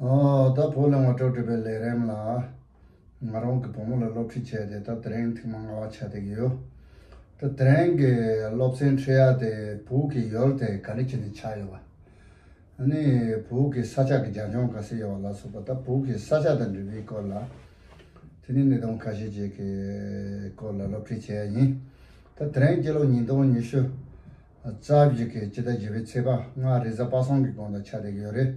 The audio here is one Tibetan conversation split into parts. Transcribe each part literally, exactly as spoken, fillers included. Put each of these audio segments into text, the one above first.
ཨོ། ད་བོད་ལ་ངོ་སྤྲོད་སྒྲུབ་པའི་ལས་རིམ་ལ། ང་རང་གི་བུ་མོ་ལ་སློབ་ཁྲིད་བྱས་ཏེ་ད་དེ་རིང་ཐེངས་མ་ལྔ་པ་ཆགས་བསྡད་ཀྱི་ཡོད། ད་དེ་རིང་གི་སློབ་ཚན་ཁྲིད་ཡ་དེ་བོད་ཀྱི་ཡུལ་དེ་ག་འདྲ་བྱས་ནས་ཆགས་ཡོད་པ། ཨ་ནི་བོད་ཀྱི་ས་ཆ་གི་རྒྱ་ཁྱོན་ག་ཚོད་ཡོད་པ་ལ་སོགས་པ། ད་བོད་ཀྱི་ས་ཆ་དང་འབྲེལ་བའི་སྐོར་ལ། དེ་ནས་གནད་དོན་ཁ་ཤས་ཅིག་གི་སྐོར་ལ་སློབ་ཁྲིད་བྱས་ཡ་ཡིན། ད་དེ་རིང་སྤྱི་ལོ་ཉིས་སྟོང་ཉི་ཤུ་རྩ་བཞི་གི་སྤྱི་ཟླ་བཞི་པའི་ཚེས་པ་ལྔ་རེས་གཟའ་པ་སངས་ཀྱི་དགོང་དག་ཆགས་བསྡད་ཀྱི་ཡོད་རེད།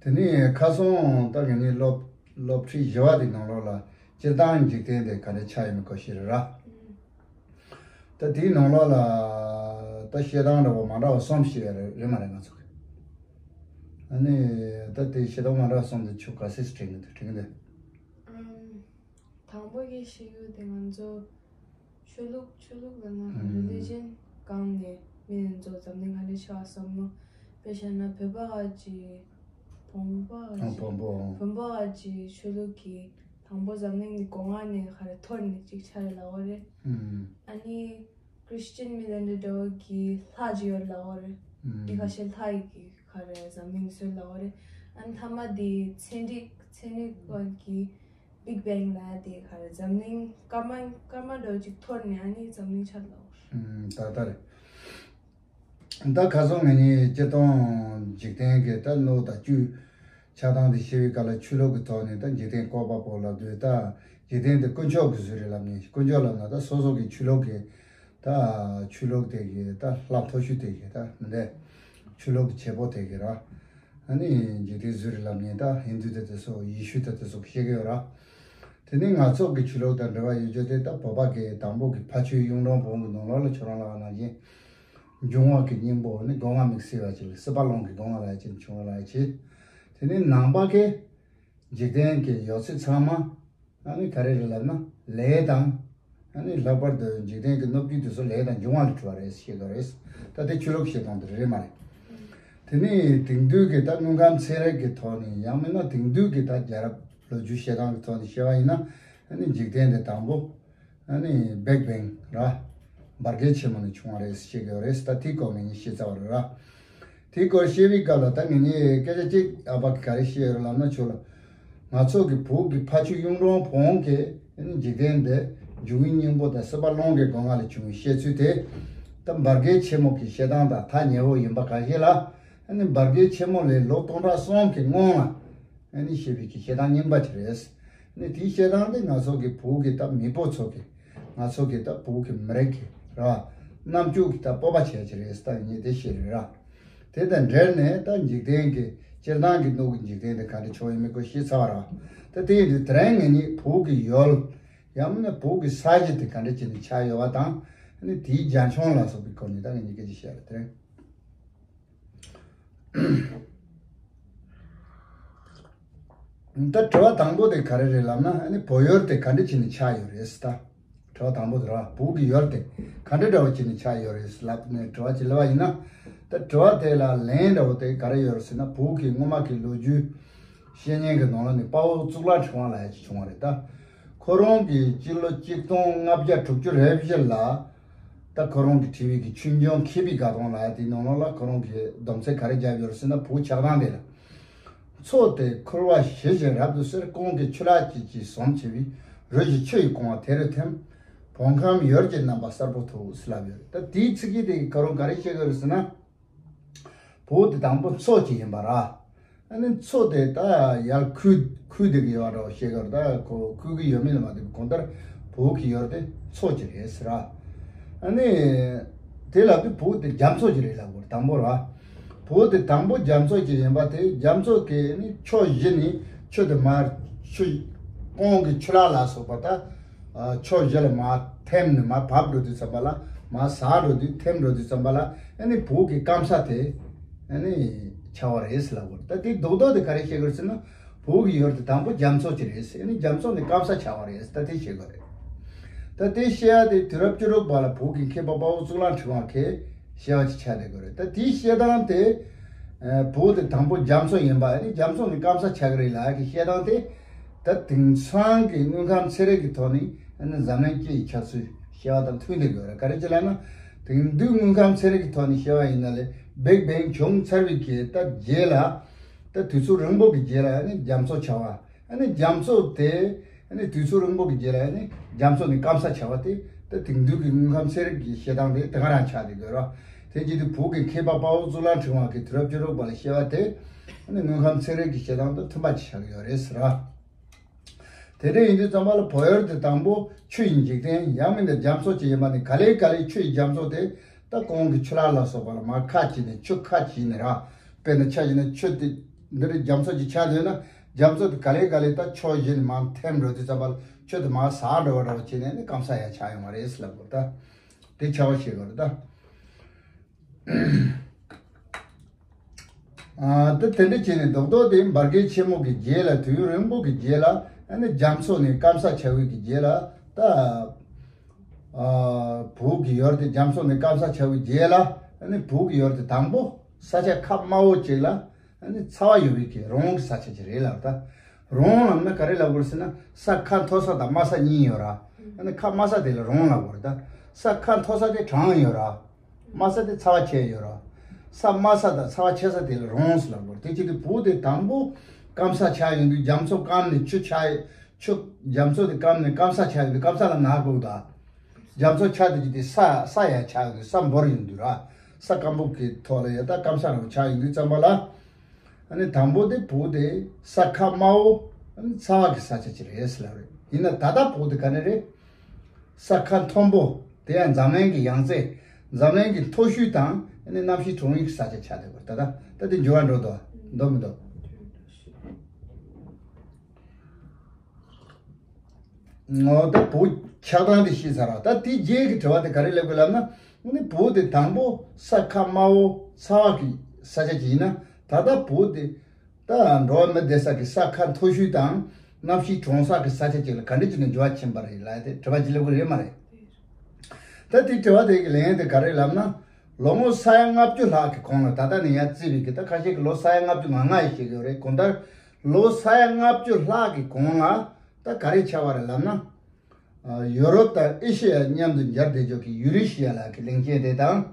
དེ་ནས་ཁ་སང་ད་ངེད་གཉིས་སློབ་སློབ་ཁྲིད་བཞི་པ་དེའི་ནང་ལོགས་ལ་སྤྱིར་བཏང་འཇིག་རྟེན་དེ་ག་འདྲ་ཆགས་ཡོད་མེད་སྐོར་བཤད་རེད་ར། ད་དེའི་ནང་ལོགས་ལ་ད་བཤད་སྟངས་འདྲ་བོ་མ་འདྲ་བ་གསུམ་བཤད་ཡ་རེད་རེད་མ་རེད་ང་ཚོ་གི། ཨ་ནི་ད་དེ་བཤད་སྟངས་མ་འདྲ་བ་གསུམ་དེ་ཁྱོད་ག་སྲིད་དྲན་གི་འདུག་དྲན་གི་འདུག་ཨམ། དང་པོ་གི་ཤེས་ཡོན་དེ་ང་ཚོ་ཆོས་ལུགས་ཆོས་ལུགས་ལ་ན་ཨམ། རི་ལི་ཇན་སྒང་ནས་མི་ཚོ་འཛམ་གླིང་ག་འདྲ་ཆགས་བསམ་ནོ། དཔེ་བཞག་ན་བོད་པ་ག་ཅིག་བོན་པ་ག་ཨ་ཅིག་བོན་པོ་བོན་པ་ག་ཅིག་ཆོས་ལུགས་ཀྱི་དང་པོ་འཛམ་གླིང་གི་སྒོ་ང་ནས་ག་རེ་འཐོར་ནས་ཅིག་ཆགས་རེད་ལབ་པ་རེད། ཨམ། ཨ་ནི་ཁྲིས་ཅན་མི་ལ་འདྲ་འདྲ་བོ་གི་ལྷ་ཅིག་ཡོད་ལབ་པ་རེད། ཨམ། དེ་ཁ་ཤས་ལྷ་ཡི་གི་ག་རེ་འཛམ་གླིང་བཟོས་ལབ་པ་རེད། ཨ་ནི་མཐའ་མ་དེ་ཚན་རིག་ཚན་རིག་པ་གི་བིག་བེང་ལ་དེ་ག་རེ་འཛམ་གླིང་སྐར་མ་སྐར་མ་འདྲ་བོ་ཅིག་འཐོར་ནས་ཨ་ནི་འཛམ་གླིང་ཆགས་ལབ་པ་རེད། ཨམ། ད་ལྟ་རེད། ད་ཁ་སང་ངེད་གཉིས་སྤྱིར་བཏང་འཇིག་རྟེན་གྱི་ད་སྣོད་དང་བཅུད་ཆགས་སྟངས་དེ་བཤད་པའི་སྐབས་ལ་ཆོས་ལུགས་ཀྱི་ཐོག་ནས་ད་འཇིག་རྟེན་བཀོད་པ་པོ་ལབ་དུས། ད་འཇིག་རྟེན་དེ་དཀོན་མཆོག་གིས་བཟོས་རེད་ལབ་མཁན། དཀོན་མཆོག་ལབ་ན་ད་སོ་སོ་གི་ཆོས་ལུགས་ཀྱི་ད་ཆོས་ལུགས་དེ་གི་ད་ལྷ་མཐོ་ཤོས་དེ་གི་ད་མི་འདྲ། ཆོས་ལུགས་ཀྱི་བྱེད་པོ་དེ་གི་ར། ཨ་ནི་འཇིག་རྟེན་བཟོས་རེད་ལབ་མཁན་ད་ཧིན་དུ་དེ་དེ་ཚོ་ཡེ་ཤུ་དེ་དེ་ཚོ་གིས་བཤད་གི་ཡོད་ར། དེ་ནས་ང་ཚོ་གི་ཆོས་ལུགས་དང་འབྲེལ་བ་ཡོད་རྒྱུ་དེ་ད་བོད་པ་གི་དང་པོ་གི་ཕ་ཆོས་གཡུང་དྲུང་བོན་གྱི་ནང་ལོགས་ལ་ཁྱོད་རང་ལ་ནང་བཞིན་འབྱུང་བ་གི་སྙིང་པོ་ནི་སྒོ་ང་དམིགས་བསལ་བ་ཅིག་ལ་སྲིད་པ་རླུང་གི་སྒོ་ང་ལ་ཡ་ཅིག་བྱུང་བ་ལ་ཡ་ཅིག་དེ་ནས་ནང་པ་གི་འཇིག་རྟེན་གྱི་ཡོད་ཚད་ཚང་མ་ཨ་ནི་ག་རེ་རེད་ལབ་ན་ལས་དང་། ཨ་ནི་ལྷག་པར་དུ་འཇིག་རྟེན་གྱི་སྣོད་བཅུད་དེ་ཚོ་ལས་དང་འབྱུང་བ་ལས་གྲུབ་པ་རེད་ཞེས་ག་རེད། ད་དེ་ཆོས་ལུགས་བཤད་སྟངས་དེ་རེད་མ་རེད། དེ་ནས་དེང་དུས་ཀྱི་ད་དངོས་ཁམས་ཚན་རིག་གི་ཐོག་ནས་ཡང་མིན་ན་དེང་དུས་ཀྱི་ད་རྒྱལ་རབས་ལོ་རྒྱུས་བཤད་སྟངས་ཀྱི་ཐོག་ནས་བཤད་པ་ཡིན་ན། ཨ་ནི་འཇིག་རྟེན་དེ་དང་པོ་ཨ་ནི་བིག་བེང་ར། འབར་གས་ཆེན་མོ་ནས་བྱུང་བ་རེད་ཞེས་ག་རེད། ད་དེའི་སྐོར་ངེད་གཉིས་བཤད་ཚར་བ་རེད་ར། དེའི་སྐོར་བཤད་པའི་སྐབས་ལ་ད་ངེད་གཉིས་སྐད་ཆ་གཅིག་ཨ་ཕ་གིས་ག་རེ་བཤད་ཡོད་རེད་ལབ་ན། ཁྱོད་ལ་ང་ཚོ་གི་བོད་ཀྱི་ཕ་ཆོས་གཡུང་དྲུང་བོན་གྱི་འཇིག་རྟེན་འདི་འབྱུང་བའི་སྙིང་པོ་དང་སྲིད་པ་རླུང་གི་སྒོ་ང་ལས་བྱུང་བའི་བཤད་ཚུལ་དེ། ད་འབར་གས་ཆེན་མོ་གི་བཤད་སྟངས་དང་ཐག་ཉེ་བོ་ཡིན་པ་གང་ཞིག་ལ། འབར་གས་ཆེན་མོ་ལས་ལོ་སྟོང་ཕྲག་གསུམ་གྱི་སྔོན་ལ་ཨ་ནི་བཤད་པའི་གི་བཤད་སྟངས་རྙིང་པ་ཅིག་རེད། ཨ་ནི་དེའི་བཤད་སྟངས་དེ་ང་ཚོ་གི་བོད་ཀྱི་ད་མེས་པོ་ཚོ་གི་ང་ཚོ་གི་ད་བོད་ཀྱི་མི་རིགས་ཀྱི་ར་རྣམ་དཔྱོད་ཀྱི་ད་སྤོབས་པ་བྱས་ཅིག་རེད། ད་ངས་དེ་བཤད་རེད་ར། དེ་དང་འབྲེལ་ནས་ད་འཇིག་རྟེན་གྱི་སྤྱིར་བཏང་གི་སྣོད་ཀྱི་འཇིག་རྟེན་དེ་ག་འདྲ་བྱུང་ཡོད་མེད་སྐོར་བཤད་ཚར་བ་ར། ད་དེ་ཡིན་དུས་དེ་རིང་ངེད་གཉིས་བོད་ཀྱི་ཡུལ་ཡང་མིན་ན་བོད་ཀྱི་ས་གཞི་དེ་ག་འདྲ་བྱས་ནས་ཆགས་ཡོད་པ་དང་། ཨ་ནི་དེའི་རྒྱ་ཁྱོན་ལ་སོགས་པའི་སྐོར་ནས་ད་ངེད་གཉིས་སྐད་ཆ་བཤད་རེད་དེ་རིང་། ད་དྲི་བ་དང་པོ་དེ་ག་རེ་རེད་ལབ་ན། ཨ་ནི་བོད་ཡུལ་དེ་ག་འདྲ་བྱས་ནས་ཆགས་ཡོད་རེད་ཟེར། ད་དྲི་བ་དང་པོ་དེ་ར་བོད་ཀྱི་ཡུལ་དེ་ག་འདྲ་འདྲ་བོ་བྱས་ནས་ཆགས་ཡོད་རེད་ལབ་ནས་དྲི་བ་ཅིག་སླེབས་པ་ཡིན་ན། ད་དྲི་བ་དེ་ལ་ལན་འདྲ་བོ་དེ་ག་རེ་ཡོད་རེད་ཟེར་ན། བོད་ཀྱི་སྔོན་མ་གི་ལོ་རྒྱུས་བཤད་མཁན་གྱི་ནང་ལ་ནི་དཔའ་བོ་གཙུག་ལག་ཕྲེང་བ་ལབ་ཡ་ཅིག་བྱུང་བ་རེད། ད་ཁོ་རང་གི་སྤྱི་ལོ་གཅིག་སྟོང་ལྔ་བརྒྱ་དྲུག་ཅུ་རེ་བཞི་ལ། ད་ཁོ་རང་གིས་བྲིས་པའི་གི་ཆོས་འབྱུང་མཁས་པའི་དགའ་སྟོན་ལབ་ཡ་དེའི་ནང་ལོགས་ལ་ཁོ་རང་གིས་སྡོམ་ཚིག་ག་རེ་བརྒྱབ་ཡོད་རེད་ཟེར་ན། བོད་ཆགས་སྟངས་དེ་ལ། མཚོ་དེ་ཁུར་བ་ཞི་ཞིང་རབ་ཏུ་གསེར། ཀོང་གི་ཆུ་ལྷག་གཅིག་གིས་ཟོམ་བྱས་པའི། རོ་བཞིན་ཆུ་ཡིས་བཀང་བ་དེ་རུ་ཐིམ། བོད་ཁམས་ཡུལ་གྱི་རྣམ་པ་གསལ་པོ་ཐོབ་ཟེར་ལབ་ཡོད་རེད། ད་དེའི་ཚིག་གི་དེ་གིས་ཁོ་རང་ག་རེ་བཤད་ཀྱི་ཡོད་རེད་ཟེར་ན། བོད་དེ་དང་པོ་མཚོ་གཅིག་ཡིན་པ་ར། ཨ་ནི་མཚོ་དེ་ད་ཡར་ཁུལ་ཁུལ་བསྡད་ཀྱི་ཡོད་རེད་བཤད་ཀྱི་ཡོད་རེད། ད་ཁོ་ཁུལ་གྱི་ཡོད་མེད་ལ་མ་ལྟོས་པའི་གང་ལྟར་བོད་ཀྱི་ཡུལ་དེ་མཚོ་གཅིག་རེད་ཟེར་ར། ཨ་ནི་དེ་ལབ་དུས་བོད་དེ་རྒྱ་མཚོ་གཅིག་རེད་ལབ་དགོས་རེད། དང་པོ་ར། བོད་དེ་དང་པོ་རྒྱ་མཚོ་གཅིག་ཡིན་པ་དེ། རྒྱ་མཚོ་གི་ནི་ཕྱོགས་བཞི་ནས་ཆུ་དེ་མར་ཆུ་ཀོང་གི་ཆུ་ལྷག་ལ་སོགས་པ་ད། ཨ་ཕྱོགས་བཞི་ལ་མར་ཐིམ་ནས་མར་བབས་འགྲོ་དུས་ཙམ་པ་ལ། མར་ཟག་འགྲོ་དུས་ཐིམ་འགྲོ་དུས་ཙམ་པ་ལ། ཨ་ནི་བོད་ཀྱི་སྐམ་ས་དེ་ཨ་ནི་ཆགས་པ་རེད་ཟེར་ལབ་དགོས་རེད། ད་དེ་རྡོག་རྡོག་དེ་ག་རེ་བཤད་དགོས་རེད་ཟེར་ན། བོད་ཀྱི་ཡུལ་དེ་དང་པོ་རྒྱ་མཚོ་གཅིག་རེད་ཟེར། ཨ་ནི་རྒྱ་མཚོ་ནས་སྐམ་ས་ཆགས་པ་རེད་ཟེར། ད་དེ་བཤད་དགོས་རེད། ད་དེ་བཤད་ཡ་དེ་དུས་རབས་བཅུ་དྲུག་པ་ལ་བོད་ཀྱི་མཁས་པ་དཔའ་བོ་གཙུག་ལག་ཕྲེང་བ་གིས་བཤད་པ་ཅིག་ཆགས་བསྡད་ཡོད་རེད། ད་དེའི་བཤད་སྟངས་དེ། ཨ་བོད་དེ་དང་པོ་རྒྱ་མཚོ་ཡིན་པ། ཨ་ནི་རྒྱ་མཚོ་ནས་སྐམ་ས་ཆགས་ཀྱི་རེད་ལབ་ཀྱི་བཤད་སྟངས་དེ། ད་དེང་སང་གི་དངོས་ཁམས་ཚན་རིག་གི་ཐོག་ནས་ཨ་ནི་འཛམ་གླིང་སྤྱི་ཡི་ཆགས་ཚུལ་བཤད་པ་དང་མཐུན་བསྡད་ཡོད་རེད། ག་རེ་བྱས་ལབ་ན། དེང་དུས་དངོས་ཁམས་ཚན་རིག་གི་ཐོག་ནས་བཤད་པ་ཡིན་ན་ལས། བིག་བེང་བྱུང་ཚར་བའི་གི་ད་རྗེས་ལ། ད་དུས་ཚོད་རིང་པོ་གི་རྗེས་ལ་ཨ་ནི་རྒྱ་མཚོ་བྱ་བ། ཨ་ནི་རྒྱ་མཚོ་དེ་ཨ་ནི་དུས་ཚོད་རིང་པོ་གི་རྗེས་ལ་ཨ་ནི་རྒྱ་མཚོ་ནས་སྐམ་ས་བྱ་བ་དེ། ད་དེང་དུས་ཀྱི་དངོས་ཁམས་ཚན་རིག་གི་བཤད་སྟངས་དེ་དེ་ག་རང་ཆགས་བསྡད་ཡོད་ར། དེ་བྱེད་དུས་བོད་ཀྱི་མཁས་པ་དཔའ་བོ་གཙུག་ལག་ཕྲེང་བ་གིས་དུས་རབས་བཅུ་དྲུག་པ་ལ་བཤད་པ་དེ་ཨ་ནི་དངོས་ཁམས་ཚན་རིག་གི་བཤད་སྟངས་དང་མཐུན་པ་ཅིག་ཆགས་ཀྱི་ཡོད་རེད་ཟེར་ར། དེ་འདྲ་ཡིན་དུས་ཙམ་པ་ལ་བོད་ཡུལ་དེ་དང་པོ་ཆུ་ཡི་འཇིག་རྟེན། ཡང་མིན་ན་རྒྱ་མཚོ་ཅིག་ཡིན་པ་ནི། ག་ལེ་ག་ལེ་ཆུ་ཡི་རྒྱ་མཚོ་དེ་ད་གོང་གི་ཆུ་ལྷག་ལ་སོགས་པ་ལ་མར་ཁ་བྱིན་ནས་ཆུ་ཁ་བྱིན་ནས་ར། དཔེར་ན་ཆ་བཞག་ན་ཆུ་དེ་འདི་རུ་རྒྱ་མཚོ་ཅིག་ཆགས་འདོད་ན། རྒྱ་མཚོ་དེ་ག་ལེ་ག་ལེ་ད་ཕྱོགས་བཞི་ནས་མར་འཐེན་འགྲོ་དུས་ཙམ་པ་ལ་ཆུ་དེ་མར་ཟག་འགྲོ་བ་འདྲ་བ་བྱས་ནས་ནི་སྐམ་ས་ཡར་ཆགས་ཡོང་བ་རེད་ཟེར་ལབ་དགོས། ད་དེ་ཆགས་པ་ཤེས་དགོས་རེད་ད། ཨ། ད་དེ་འདྲ་བྱས་ནས་རྡོག་རྡོག་དེ་འབར་གས་ཆེན་མོ་གི་རྗེས་ལ། དུས་ཡུན་རིང་པོ་གི་རྗེས་ལ་ཨ་ནི་རྒྱ་མཚོ་ནས་སྐམ་ས་ཆགས་པའི་གི་རྗེས་ལ་ད། ཨ། བོད་ཀྱི་ཡུལ་དེ་རྒྱ་མཚོ་ནས་སྐམ་ས་ཆགས་པའི་རྗེས་ལ་ཨ་ནི་བོད་ཀྱི་ཡུལ་དེ་དང་པོ་ས་ཆ་ཁ་དམའ་བོ་ཅིག་ལ་ཨ་ནི་ཚ་བ་ཡོད་པའི་གི་རོང་གི་ས་ཆ་ཅིག་རེད་ལབ་ད། རོང་ལབ་ན་ག་རེ་ལབ་དགོས་ཟེར་ན། ས་ཁ་མཐོ་ས་དང་དམའ་ས་གཉིས་ཡོད་ར། ཨ་ནི་ཁ་དམའ་ས་དེ་ལ་རོང་ལབ་དགོས་རེད་ད། ས་ཁ་མཐོ་ས་དེ་གྲང་ཡོད་ར། དམའ་ས་དེ་ཚ་བ་ཆེ་ཡོད་ར། ས་དམའ་ས་དང་ཚ་བ་ཆེ་ས་དེ་ལ་རོང་ཟེར་ལབ་དགོས། དེ་བྱེད་དུས་བོད་དེ་དང་པོ་སྐམ་ས་ཆགས་ཡོང་དུས་རྒྱ་མཚོ་སྐམ་ནས་ཆུ་ཆགས། ཆུ། རྒྱ་མཚོ་དེ་སྐམ་ནས་སྐམ་ས་ཆགས་ཡོང་དུས། སྐམ་ས་ལབ་ན་ཧ་གོ་གི་ད། རྒྱ་མཚོ་ཆགས་དུས་ཀྱི་དེ་ས་ས་ཡར་ཆགས་ཡོང་དུས་ས་འབོར་ཡོང་དུས་ར། ས་སྐམ་པོ་གི་ཐོག་ལ་ཡ་ད་སྐམ་ས་རང་ཆགས་ཡོང་དུས་ཙམ་པ་ལ། ཨ་ནི་དང་པོ་དེ་བོད་དེ་ས་ཁ་དམའ་བོ། ཨ་ནི་ཚ་བ་གི་ས་ཆ་ཅིག་རེད་ཟེར་ལབ་རེད། ཡིན་ན་ད་ལྟ་བོད་དེ་ག་ནས་རེད། ས་ཁ་མཐོན་པོ། དེ་ཡང་འཛམ་གླིང་གི་ཡང་རྩེ། འཛམ་གླིང་གི་མཐོ་ཤོས་དང་ཨ་ནི་གནམ་གཤིས་དྲུང་ཡིག་གི་ས་ཆ་ཆགས་བསྡད་པ་རེད། ད་ལྟ་ད་དེ་འགྱུར་བ་འགྲོ་འདུག་འགྲོ་མི་འདུག་ངོ་། ད་བོད་ཆགས་སྟངས་དེ་ཤེས་ཚར་བ། ད་དེའི་རྗེས་ཀྱི་དྲི་བ་དེ་ག་རེ་སླེབས་དགོས་ལབ་ན། ཨ་ནི་བོད་དེ་དང་པོ་ས་ཁ་དམའ་བོ་ཚ་བ་གི་ས་ཆ་ཅིག་ཡིན་ན། ད་ལྟ་བོད་དེ་ད་འགྲོ་བ་མི་བསྡད་ས་གི་ས་ཁ་མཐོ་ཤོས་དང་གནམ་གཤིས་གྲང་ས་གི་ས་ཆ་ཅིག་ལ་ག་འདྲ་བྱས་ནས་འགྱུར་བ་ཕྱིན་པ་རེད་ལབ་ཡ་དེ་དྲི་བ་ཅིག་སླེབས་དགོས་རེད་མ་རེད། ད་དེ་དྲི་བ་དེ་གི་ལན་དེ་ག་རེ་ལབ་ན། ལོ་ངོ་ས་ཡ་ལྔ་བཅུ་ལྷག་གི་གོང་ལ། ད་ལྟ་ནས་ཡར་བརྩིས་པའི་གི། ད་ཁ་ཤས་ཀྱིས་ལོ་ས་ཡ་ལྔ་བཅུ་ང་ལྔ་ཡི་བཤད་ཀྱི་ཡོད་རེད། གང་ལྟར་ལོ་ས་ཡ་ལྔ་བཅུ་ལྷག་གི་གོང་ལ་ད་ག་རེ་ཆགས་པ་རེད་ལབ་ན། ཨ། ཡོ་རོབ་དང་ཨེ་ཤེ་ཡ་མཉམ་དུ་སྦྱར་བསྡད་ཆོག་གི་ཡུ་རེ་ཤི་ཡ་ལབ་ཀྱི་གླིང་ཆེན་དེ་དང་།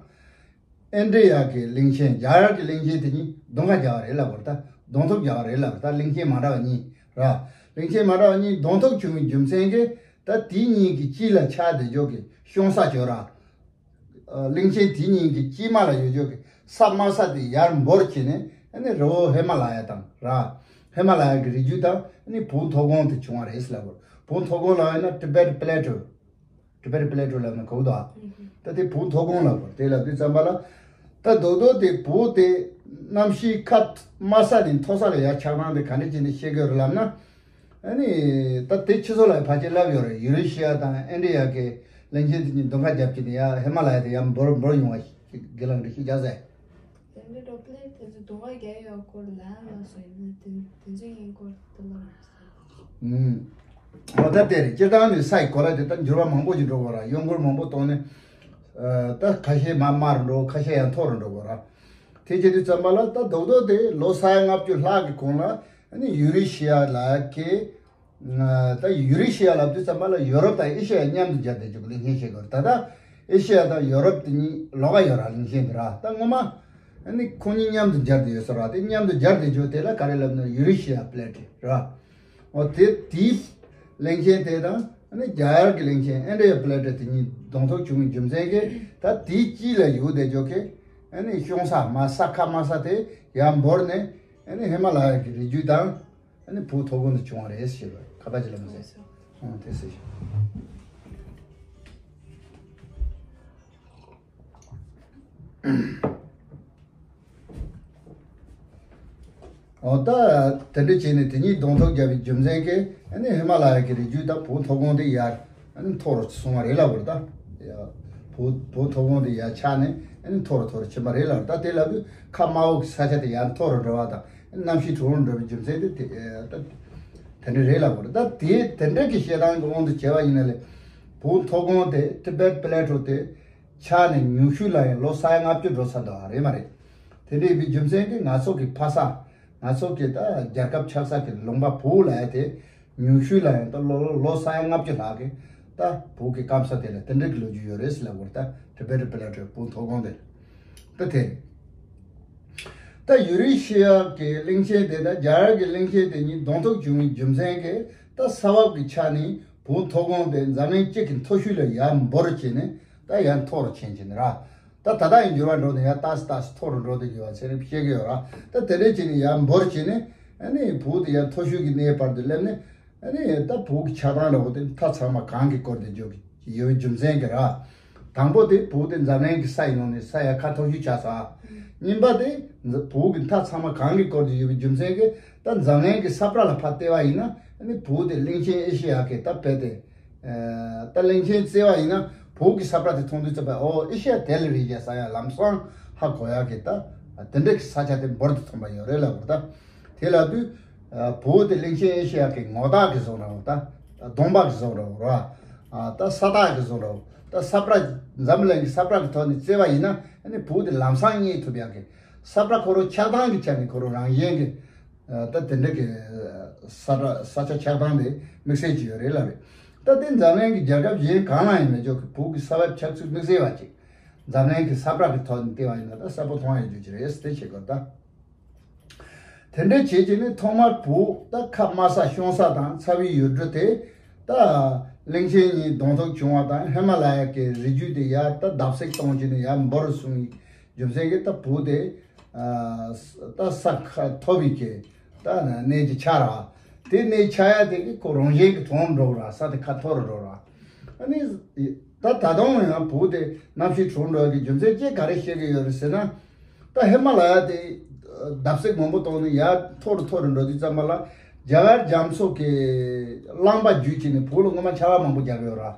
ཨེན་ཌི་ཡ་གི་གླིང་ཆེན། རྒྱ་གར་གྱི་གླིང་ཆེན་དེ་གཉིས་གདོང་ཁ་རྒྱག་པ་རེད་ལབ་དགོས་རེད་ད། གདོང་ཐུག་རྒྱག་པ་རེད་ལབ་དགོས་རེད་ད། གླིང་ཆེན་མ་འདྲ་བ་གཉིས་ར། གླིང་ཆེན་མ་འདྲ་བ་གཉིས་གདོང་ཐུག་བྱུང་བའི་རྒྱུ་མཚན་གྱིས་ད་དེ་གཉིས་ཀྱི་དཀྱིལ་ལ་ཆགས་བསྡད་ཆོག་གི་གཤོང་ས་ཅིག་ཡོད་ར། ཨ། གླིང་ཆེན་དེ་གཉིས་ཀྱི་དཀྱིལ་མ་ལ་ཡོད་ཆོག་གི་ས་དམའ་ས་དེ་ཡར་འབོར་བྱས་ནས། ཨ་ནི་རི་བོ་ཧི་མ་ལ་ཡ་དང་ར། ཧི་མ་ལ་ཡ་གི་རི་རྒྱུད་དང་། ཨ་ནི་བོད་མཐོ་སྒང་དེ་བྱུང་བ་རེད་ཟེར་ལབ་དགོས། བོད་མཐོ་སྒང་ལབ་ཡིན་ན་ཊི་བེཊ་པེ་ལེ་ཊོ། ཊི་བེཊ་པེ་ལེ་ཊོ་ལབ་ན་གོ་གི་འདུག་ཨ། ད་དེ་བོད་མཐོ་སྒང་ལབ་དགོས། དེ་ལབ་དུས་ཙམ་པ་ལ། ད་རྡོག་རྡོག་དེ་བོད་དེ་གནམ་གཤིས་ཁ་དམའ་ས་ནས་མཐོ་ས་ལ་ཡར་ཆགས་སྟངས་དེ་ག་འདྲ་བྱས་ནས་ཤེས་དགོས་རེད་ལབ་ན། ཨ་ནི་ད་དེ་ཁྱེད་ཚོ་ལ་ཕལ་ཆེར་ལབ་ཡོད་རེད། ཡུ་རེ་ཤི་ཡ་དང་ཨེན་ཌི་ཡ་གི་གླིང་ཆེན་དེ་གཉིས་གདོང་ཁ་རྒྱབ་ཀྱི་ནས་ཡར་ཧི་མ་ལ་ཡ་དེ་ཡར་འབོར་འབོར་ཡོང་བ་ཞིག་གི་ལང་དེ་ཤེས་བྱ་ཟེར། དེ་འདྲའི་རྡོག་པེ་ལེཊ་དེ་ཚོ་གདོང་ཁ་རྒྱག་ཡག་སྐོར་ལ་ལབ་སོང་། ཡིན་ན་དེ་དེ་ཚོ་ཡིན་སྐོར་དེ་ལ་མ་སོང་། ཨུམ། འོ་ད་དེ་རེད། སྤྱིར་བཏང་ནས་ས་ཡི་གོ་ལ་དེ་ད་འགྱུར་བ་མང་པོ་ཞིག་འགྲོ་གི་ཡོད་ར། གཡོ་འགུལ་མང་པོ་བཏང་ནས། ཨ། ད་ཁ་ཤས་མར་དམའ་རུ་འགྲོ། ཁ་ཤས་ཡར་མཐོ་རུ་འགྲོ་གི་ཡོད་ར། དེ་བྱེད་དུས་ཙམ་པ་ལ་ད་རྡོག་རྡོག་དེ་ལོ་ས་ཡ་ལྔ་བཅུ་ལྷག་གི་གོང་ལ། ཨ་ནི་ཡུ་རེ་ཤི་ཡ་ལབ་ཀྱི། ཨ། ད་ཡུ་རེ་ཤི་ཡ་ལབ་དུས་ཙམ་པ་ལ་ཡོ་རོབ་དང་ཨེ་ཤེ་ཡ་མཉམ་དུ་སྦྱར་བསྡད་ཆོག་གི་གླིང་ཆེན་ཞིག་གོ། ད་ལྟ་ཨེ་ཤེ་ཡ་དང་ཡོ་རོབ་དེ་གཉིས་ལོགས་ཀ་ཡོད་ར། གླིང་ཆེན་དེ་ར། ད་སྔོན་མ་ཨ་ནི་ཁོ་གཉིས་མཉམ་དུ་སྦྱར་བསྡད་ཡོད་ས་ར། དེ་མཉམ་དུ་སྦྱར་བསྡད་ཆོག་དེ་ལ་ག་རེ་ལབ་ན་ཡུ་རེ་ཤི་ཡ་པེ་ལེ་ཊི་ར། འོ་དེ་དེའི་གླིང་ཆེན་དེ་དང་ཨ་ནི་རྒྱ་གར་གྱི་གླིང་ཆེན་ཨེན་ཌི་ཡ་པེ་ལེ་ཊི་དེ་གཉིས་གདོང་ཐུག་བྱུང་བའི་རྒྱུ་མཚན་གྱིས། ད་དེའི་དཀྱིལ་ལ་ཡོད་བསྡད་ཆོག་གི་ཨ་ནི་གཤོང་ས་མར་ས་ཁ་དམའ་ས་དེ་ཡར་འབོར་ནས་ཨ་ནི་ཧི་མ་ལ་ཡ་གི་རི་རྒྱུད་དང་། ཨ་ནི་བོད་མཐོ་སྒང་དུ་བྱུང་བ་རེད་ཞེས་པ་ཁ་པ་ཅིག་ལ་མ་ཟད། ཨང་། དེ་སྲིད་ཞུ། འོ་ད་དེ་འདྲ་བྱས་ནས་དེ་གཉིས་གདོང་ཐུག་བརྒྱབ་པའི་རྒྱུ་མཚན་གྱིས། ཨ་ནི་ཧི་མ་ལ་ཡ་གི་རི་རྒྱུད་དང་བོད་མཐོ་སྒང་དེ་ཡར་ཨ་ནི་མཐོ་རུ་སོང་བ་རེད་ལབ་དགོས་རེད་ད། ཡ། བོད་བོད་མཐོ་སྒང་དེ་ཡར་ཆགས་ནས་ཨ་ནི་མཐོ་རུ་མཐོ་རུ་ཕྱིན་པ་རེད་ལབ་དགོས་རེད་ད། དེ་ལབ་དུས་ཁ་དམའ་བོ་གི་ས་ཆ་དེ་ཡར་མཐོ་རུ་འགྲོ་བ་དང་། གནམ་གཤིས་དྲོ་རུ་འགྲོ་བའི་རྒྱུ་མཚན་དེ་དེ་ད་དེ་འདྲ་རེད་ལབ་དགོས་རེད་ད། དེ་དེ་འདྲ་གི་བཤད་སྟངས་ཀྱི་དབང་དུ་བྱས་པ་ཡིན་ན་ལས། བོད་མཐོ་སྒང་དེ་ཊི་བེཊ་པེ་ལེ་ཊོ་དེ་ཆགས་ནས་ཉུང་ཤོས་ལ་ཡང་ལོ་ས་ཡ་ལྔ་བཅུ་འགྲོ་ཚར་འདུག་ཨ། རེད་མ་རེད། དེ་འདྲ་ཡིན་པའི་རྒྱུ་མཚན་གྱིས་ང་ཚོ་གི་ཕ་ས། ང་ཚོ་གི་ད་རྒྱལ་ཁབ་ཆགས་ས་གི་ལུང་པ་བོད་ལ་ཡ་དེ། ཉུང་ཤོས་ལ་ཡང་ད་ལོ་ལོ་ལོ་ས་ཡ་ལྔ་བཅུ་ལྷག་གི་ད་བོད་ཀྱི་སྐམ་ས་དེ་ལ་དེ་འདྲ་གི་ལོ་རྒྱུས་ཡོད་རེད་ཟེར་ལབ་དགོས་རེད་ད། ཊི་བེཊ་པེ་ལེ་ཊོ་བོད་མཐོ་སྒང་དེ་ལ་ད་དེ་རེད། ད་ཡུ་རེ་ཤི་ཡ་གི་གླིང་ཆེན་དེ་དང་རྒྱ་གར་གྱི་གླིང་ཆེན་དེ་གཉིས་གདོང་ཐུག་བྱུང་བའི་རྒྱུ་མཚན་གྱིས། ད་ས་བབ་ཀྱི་ཆ་ནས་བོད་མཐོ་སྒང་དེ་འཛམ་གླིང་གཅིག་གི་མཐོ་ཤོས་ལ་ཡར་འབོར་བྱས་ནས་ད་ཡར་མཐོ་རུ་ཕྱིན་བྱས་ནས་ར། ད་ད་ལྟ་ཡི་འགྱུར་བ་འགྲོ་ནས་ཡར་ཏོག་ཙམ་ཏོག་ཙམ་མཐོ་རུ་འགྲོ་བསྡད་ཡོད་པ་ཚན་རིག་པས་བཤད་ཀྱི་ཡོད་ར། ད་དེ་འདྲ་བྱས་ནས་ཡར་འབོར་བྱས་ནས། ཨ་ནི་བོད་དེ་ཡར་མཐོ་ཤོས་ཀྱི་གནས་བར་དུ་སླེབས་ནས། ཨ་ནི་ད་བོད་ཀྱི་ཆགས་སྟངས་འདྲ་བོ་དེ་མཐའ་ཚང་མ་གངས་ཀྱིས་བསྐོར་ཏེ་འཇོག་གི་ཡོད་པའི་རྒྱུ་མཚན་གྱིས་ར། དང་པོ་དེ་བོད་དེ་འཛམ་གླིང་གི་ས་ཡི་ནང་ནས་ས་ཡ་ཁ་མཐོ་ཤོས་ཆགས་སོང་། གཉིས་པ་དེ་བོད་ཀྱི་མཐའ་ཚང་མ་གངས་ཀྱིས་བསྐོར་ཏེ་ཡོད་པའི་རྒྱུ་མཚན་གྱིས། ད་འཛམ་གླིང་གི་ས་བཀྲ་ལ་ཕར་བལྟས་པ་ཡིན་ན། ཨ་ནི་བོད་དེ་གླིང་ཆེན་ཨེ་ཤེ་ཡ་གི་ད་དཔེ་དེ། ཨ་ད་གླིང་ཆེན་བརྩིས་པ་ཡིན་ན་བོད་ཀྱི་ས་བཀྲ་དེ་མཐོང་དུས་ཙམ་པ། ཨོ་ཨེ་ཤེ་ཡ་དེ་ལ་རེད་ཡ་ཟེར་ཡ་ལམ་སང་ཧ་གོ་ཡ་གི། ད་དེ་འདྲ་གི་ས་ཆ་དེ་འབོར་དུ་ཐོན་པ་ཡོད་རེད་ལབ་དགོས། ད་དེ་ལབ་དུས་ཨ་བོད་དེ་གླིང་ཆེན་ཨེ་ཤེ་ཡ་གི་ངོ་རྟགས་ཀྱི་བཟོ་འདྲ་བོ། ད་གདོང་པ་གི་བཟོ་འདྲ་བོ་ར། ཨ་ད་ས་རྟགས་ཀྱི་བཟོ་འདྲ་བོ། ད་ས་བཀྲ་འཛམ་གླིང་གི་ས་བཀྲ་གི་ཐོག་ནས་བརྩིས་པ་ཡིན་ན། ཨ་ནི་བོད་དེ་ལམ་སང་རྙེད་ཐུབ་ཡ་གི། ས་བཀྲ་ཁོ་རང་ཆགས་སྟངས་ཀྱི་ཆ་ནས་ཁོ་རང་རང་བཞིན་གྱི། ཨ་ད་དེ་འདྲ་གི་ས་བཀྲ་ས་ཆ་ཆགས་སྟངས་དེ་དམིགས་བསལ་གྱི་ཡོད་རེད་ལབ་རེད། ད་དེ་འཛམ་གླིང་གི་རྒྱལ་ཁབ་གཞན་གང་ལ་ཡང་མེད་ཆོག་གི། བོད་ཀྱི་ས་བབ་ཆགས་ཚུལ་དམིགས་བསལ་བ་ཅིག། འཛམ་གླིང་གི་ས་བཀྲ་གི་ཐོག་ནས་བལྟས་པ་ཡིན་ན་ད་གསལ་པོ་མཐོང་ཡ་ཡོད་རྒྱུ་ཅིག་རེད་ཟེར་དེ་བྱེད་དགོས། ད་དེ་འདྲ་བྱེད་ཀྱི་ནི་ཐོག་མར་བོད་ད་ཁ་དམའ་ས་གཤོང་ས་དང་ཚ་བའི་ཡུལ་གྲུ་དེ། ད་གླིང་ཆེན་གཉིས་གདོང་ཐུག་བྱུང་བ་དང་ཧི་མ་ལ་ཡ་གི་རི་རྒྱུད་དེ་ཡར་ད་བརྡབ་གསིག་གཏོང་བྱས་ནས་ཡར་འབོར་སོང་བའི་རྒྱུ་མཚན་གྱིས། ད་བོད་དེ་ཨ་ད་ས་ཁ་མཐོ་བའི་གི་ད་གནས་ཀྱི་ཆགས་ར། དེ་གནས་ཆགས་ཡ་དེ་གི་ཁོ་རང་བཞིན་གྱི་མཐོང་འགྲོ་ར། ས་དེ་ཁ་མཐོ་རུ་འགྲོ་ར། ཨ་ནི་ད་ད་དུང་ཡང་བོད་དེ་གནམ་གཤིས་གྲང་འགྲོ་ཡ་གི་རྒྱུ་མཚན་ཅིག་ག་རེ་བཤད་ཀྱི་ཡོད་རེད་ཟེར་ན། ད་ཧི་མ་ལ་ཡ་དེ་བརྡབ་གསིག་མང་པོ་གཏོང་ནས་ཡར་མཐོ་རུ་མཐོ་རུ་འགྲོ་དུས་ཙམ་པ་ལ། རྒྱ་གར་རྒྱ་མཚོ་གི་རླངས་པ་བརྒྱུད་བྱས་ནས་བོད་ལ་སྔོན་མ་ཆར་པ་མང་པོ་བརྒྱབ་ཡོད་ར།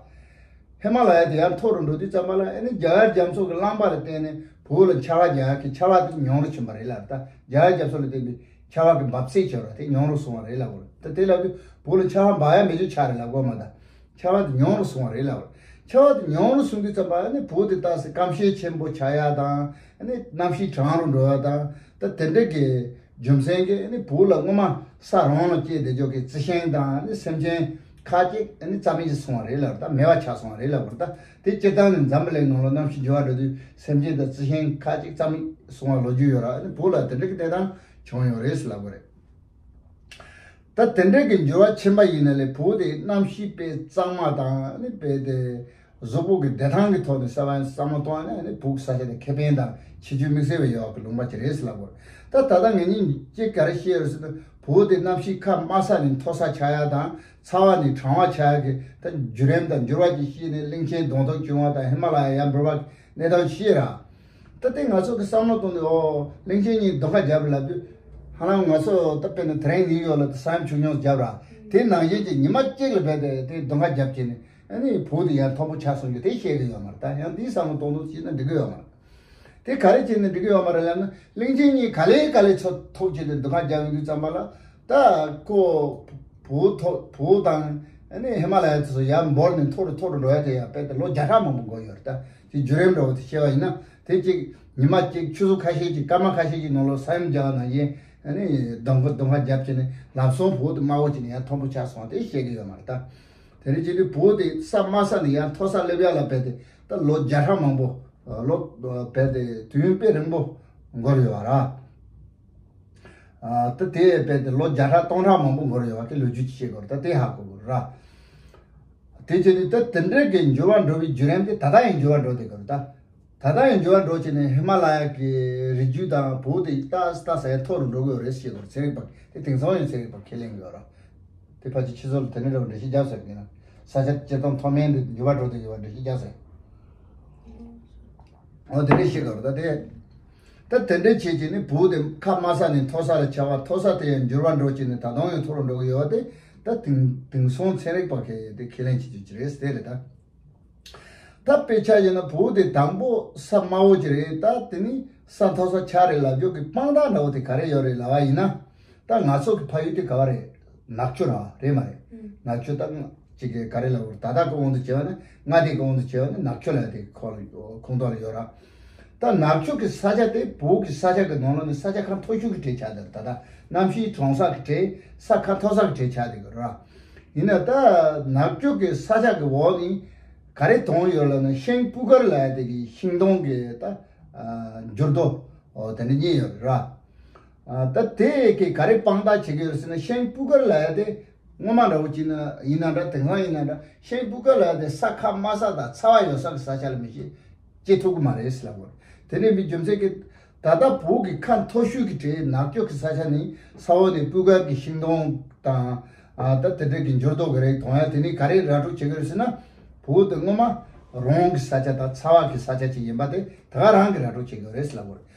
ཧི་མ་ལ་ཡ་དེ་ཡར་མཐོ་རུ་འགྲོ་དུས་ཙམ་པ་ལ། ཨ་ནི་རྒྱ་གར་རྒྱ་མཚོ་གི་རླངས་པ་ལ་བརྟེན་ནས་བོད་ལ་ཆར་པ་རྒྱག་ཡ་གི་ཆར་པ་དེ་ཉུང་རུ་ཕྱིན་པ་རེད་ལབ། ད་རྒྱ་གར་རྒྱ་མཚོ་ལ་བརྟེན་པའི་ཆར་པ་གི་འབབ་ཚད་ཆེ་བ་དེ་ཉུང་རུ་སོང་བ་རེད་ལབ་དགོས་རེད། ད་དེ་ལབ་དུས་བོད་ལ་ཆར་པ་འབབ་ཡ་མེད་རྒྱུ་ཆགས་རེད་ལབ་དགོས་མ། ད་ཆར་པ་དེ་ཉུང་རུ་སོང་བ་རེད་ལབ་དགོས་རེད། ཆར་པ་དེ་ཉུང་རུ་སོང་དུས་ཙམ་པ། ཨ་ནི་བོད་དེ་ཏོག་ཙམ་སྐམ་ཤས་ཆེན་པོ་ཆགས་ཡ་དང་། ཨ་ནི་གནམ་གཤིས་གྲང་རུ་འགྲོ་ཡ་དང་། ད་དེ་འདྲ་གི་རྒྱུ་མཚན་གྱིས། ཨ་ནི་བོད་ལ་སྔོན་མ་ས་རང་ལ་སྐྱེས་བསྡད་ཆོག་གི་རྩི་ཤིང་དང་། ཨ་ནི་སེམས་ཅན་ཁ་ཅིག་ཨ་ནི་རྩ་མེད་ཅིག་སོང་བ་རེད་ལབ། ད་མེད་པ་ཆགས་སོང་བ་རེད་ལབ་དགོས་རེད། ད་དེ་སྤྱིར་བཏང་ནི་འཛམ་བུ་གླིང་ནང་ལ་གནམ་གཤིས་འགྱུར་བ་འགྲོ་དུས་སེམས་ཅན་དང་རྩི་ཤིང་ཁ་ཅིག་རྩ་མེད་སོང་བ་ལོ་རྒྱུས་ཡོད་ར། ཨ་ནི་བོད་ལ་དེ་འདྲ་གི་གནས་སྟངས་བྱུང་ཡོད་རེད་ཟེར་ལབ་དགོས་རེད། ད་དེ་འདྲ་གི་འགྱུར་བ་ཕྱིན་པ་ཡིན་ན་ལས། བོད་དེ་གནམ་གཤིས་དཔེ་གཙང་མ་དང་། ཨ་ནི་དཔེ་དེ་གཟུགས་པོ་གི་བདེ་ཐང་གི་ཐོག་ནས་གསར་པ་བསམ་བློ་གཏོང་ཡ་ན། ཨ་ནི་བོད་ཀྱི་ས་ཆ་དེ་ཁེ་ཕན་དང་ཁྱད་ཆོས་དམིགས་བསལ་བ་ཡོད་པ་གི་ལུང་པ་ཅིག་རེད་ཟེར་ལབ་དགོས་རེད། ད་ད་ལྟ་ངེད་གཉིས་ཀྱིས་ག་རེ་བཤད་ཡོད་ཟེར་ན། བོད་དེ་གནམ་གཤིས་ཁ་དམའ་ས་ནས་མཐོ་ས་ཆགས་ཡ་དང་། ཚ་བ་ནས་གྲང་བ་ཆགས་ཡ་གི་ད་བརྒྱུད་རིམ་དང་འགྱུར་བ་ཅིག་ཤེས་ནས། གླིང་ཆེན་གདོང་ཐུག་བྱུང་བ་དང་ཧི་མ་ལ་ཡ་ཡར་འབོར་བ་གི་གནས་སྟངས་ཤེས་ར། ད་ལྟའི་ང་ཚོ་གི་བསམ་བློ་གཏོང་དུས། ཨོ་གླིང་ཆེན་གཉིས་གདོང་ཁ་བརྒྱབ་ལབ་དུས། ཧ་ལམ་ང་ཚོ་ད་དཔེར་ན་དེ་རིང་ནིའུ་ཡོག་ལ་ས་ཡོམ་ཆུང་ཆུང་བརྒྱབ་ར། དེ་ནང་བཞིན་གྱི་ཉི་མ་གཅིག་ལ་རྦད་དེ་དེ་གདོང་ཁ་བརྒྱབ་བྱས་ནས། ཨ་ནི་བོད་དེ་ཡར་མཐོ་པོ་ཆགས་སོང་རྒྱུ་དེ་བཤད་གི་ཡོད་མ་རེད། ད་ཡང་དེའི་བསམ་བློ་གཏོང་དུས་བྱས་ན་འགྲིག་གི་ཡོད་མ་རེད། དེ་ག་རེ་བྱས་ནས་འགྲིག་གི་ཡོད་མ་རེད་ལབ་ན། གླིང་ཆེན་གཉིས་ག་ལེ་ག་ལེ་མཚོ་ཐུག་བྱས་ཏེ་གདོང་ཁ་བརྒྱབ་ཡོང་དུས་ཙམ་པ་ལ། ད་ཁོ་བོད་ཐོག་བོད་དང་ཨ་ནི་ཧི་མ་ལ་ཡ་དེ་ཚོ་ཡར་འབོར་ནས་མཐོ་རུ་མཐོ་རུ་འགྲོ་ཡ་དེ་ཡང་དཔེ་དེ་ལོ་བརྒྱ་ཕྲག་མང་པོ་འགོར་ཡོད་རེད། ད་དེ་བརྒྱུད་རིམ་འདྲ་བོ་དེ་བཤད་པ་ཡིན་ན། དེ་གཅིག་ཉི་མ་གཅིག་ཆུ་ཚོད་ཁ་ཤས་ཀྱི་སྐར་མ་ཁ་ཤས་ཀྱི་ནང་ལོགས་ས་ཡོམ་རྒྱག་པ་ནང་བཞིན། ཨ་ནི་གདོང་ཁ་གདོང་ཁ་བརྒྱབ་བྱས་ནས་ལམ་སང་བོད་དེ་དམའ་བོ་བྱས་ནས་ཡར་མཐོ་པོ་ཆགས་སོང་བ་དེ་བཤད་གི་ཡོད་མ་རེད། ད་དེ་རིང་བྱས་དུས་བོད་དེ་ས་དམའ་ས་ནས་ཡར་མཐོ་ས་སླེབས་ཡ་ལ་དཔེ་དེ་ད་ལོ་བརྒྱ་ཕྲག་མང་པོ། ལོ་དཔེ་དེ་དུས་ཡུན་དཔེ་རིང་པོ་འགོར་ཡོད་ར། ཨ་ད་དེ་དཔེ་དེ་ལོ་བརྒྱ་ཕྲག་སྟོང་ཕྲག་མང་པོ་འགོར་ཡོད་པ་གི་ལོ་རྒྱུས་ཅིག་བཤད་དགོས་རེད། ད་དེ་ཧ་གོ་དགོས་རེད་ར། དེ་བྱས་ནས་ད་དེ་འདྲའི་གི་འགྱུར་བ་འགྲོ་བའི་བརྒྱུད་རིམ་དེ་ད་ལྟ་ཡང་འགྱུར་བ་འགྲོ་བསྡད་ཀྱི་རེད། ད་ད་ལྟ་ཡང་འགྱུར་བ་འགྲོ་བྱས་ནས་ཧི་མ་ལ་ཡ་གི་རི་རྒྱུད་དང་བོད་དེ་ཏག་ཏག་ས་ཡ་མཐོ་རུ་འགྲོ་གི་ཡོད་རེད་ཟེར་གྱི་ཡོད་རེད། ཚན་རིག་པ་དེ་དེང་སང་ཡང་ཚན་རིག་པ་ཁས་ལེན་གྱི་ཡོད་རེད། དེ་ཕལ་ཆེར་ཁྱེད་ཚོ་ལ་དེ་འདྲ་འདྲ་བོ་འགྲེལ་བཤད་རྒྱག་ཟེར་གྱི་ཡིན་ན། ས་ཆ་སྤྱིར་བཏང་མཐོ་དམན་དེ་འགྱུར་བ་འགྲོ་བསྡད་ཡོད་པ་འགྲེལ་བཤད་རྒྱག་ཟེར། འོ་དེ་འདྲ་བཤད་གི་རེད། ད་དེ་ད་དེ་འདྲ་བྱས་བྱས་ནས་བོད་དེ་ཁ་དམའ་ས་ནས་མཐོ་ས་ལ་ཆགས་པ། མཐོ་ས་དེ་ཡང་འགྱུར་བ་འགྲོ་བྱས་ནས་ད་དུང་ཡང་མཐོ་རུ་འགྲོ་གི་ཡོད་པ་དེ། ད་དེང་དེང་སང་ཚན་རིག་པ་གིས་དེ་ཁས་ལེན་བྱེད་རྒྱུ་ཅིག་རེད་ཟེར་རེད། ད་ད་དཔེ་ཆ་ཡིན་ན་བོད་དེ་དང་པོ་ས་དམའ་བོ་ཅིག་རེད། ད་དེ་ནི་ས་མཐོ་ས་ཆགས་རེད་ལབ་རྒྱུ་གི་དཔང་རྟགས་འདྲ་བོ་དེ་ག་རེ་ཡོད་རེད་ལབ་པ་ཡིན་ན། ད་ང་ཚོ་གི་ཕ་ཡུལ་དེ་ག་བ་རེད། ནག་ཆུ་ར་རེད་མ་རེད། ཨུམ། ནག་ཆུ་ད་ཅིག་གི་ག་རེ་ལབ་དགོས་རེད། ད་ལྟ་གི་དབང་དུ་བྱས་པ་ནི། མངའ་སྡེ་གི་དབང་དུ་བྱས་པ་ནི་ནག་ཆུ་ལབ་དེ་ཁོ་ལ་ཁོངས་གཏོགས་ལ་ཡོད་ར། ད་ནག་ཆུ་གི་ས་ཆ་དེ་བོད་ཀྱི་ས་ཆ་གི་ནང་ལོགས་ནས་ས་ཆ་ཁ་མཐོ་ཤོས་ཀྱི་གྲས་ཆགས་བསྡད་རེད། ད་ལྟ་གནམ་གཤིས་གྲང་ས་གི་གྲས། ས་ཁ་མཐོ་ས་གི་གྲས་ཆགས་བསྡད་ཀྱི་ར། ཡིན་ན་ད་ནག་ཆུ་གི་ས་ཆ་གི་འོག་ནས་ག་རེ་དོང་ཡོད་ལབ་ན། ཤིང་སྤུས་ཀར་ལབ་དེ་གི་ཤིང་སྡོང་གི་ད་ཨ་འགྱུར་རྡོ་འོ་དེ་འདྲ་རྙེད་ཡོད་རེད་ར། ཨ་ད་དེ་གི་ག་རེ་དཔང་རྟགས་བྱེད་ཀྱི་ཡོད་ཟེར་ན། ཤིང་སྤུ་གར་ལབ་ཡ་དེ་སྔོན་མ་འདྲ་བོ་ཅིག་ན་ཡིན་ན་འདྲ། དེང་སང་ཡིན་ན་འདྲ། ཤིང་སྤུ་གར་ལབ་ཡ་དེ་ས་ཁ་དམའ་ས་དང་ཚ་བ་ཡོད་ས་གི་ས་ཆ་ལ་མི་ཤེས་སྐྱེ་ཐུབ་ཀྱི་མ་རེད་ཟེར་ལབ་དགོས་རེད། དེ་ནས་མི་རྒྱུ་མཚན་གྱིས་ད་ལྟ་བོད་ཀྱི་ཁ་མཐོ་ཤོས་ཀྱི་གྲས་ནགས་ཁྱོག་གི་ས་ཆ་ནི་ས་འོག་ནས་སྤུ་གར་གྱི་ཤིང་སྡོང་དང་། ཨ་ད་དེ་འདྲ་གི་འགྱུར་ལྡོག་གི་རིགས་མཐོང་ཡ་དེ་ནི་ག་རེ་ར་སྤྲོད་བྱེད་ཀྱི་རེད་ཟེར་ན། བོད་དེ་སྔོན་མ་རོང་གི་ས་ཆ་དང་ཚ་བ་གི་ས་ཆ་ཅིག་ཡིན་པ་དེ་ད་ག་རང་གི་ར་སྤྲོད་བྱེད་ཀྱི་རེད་ཟེར་ལབ་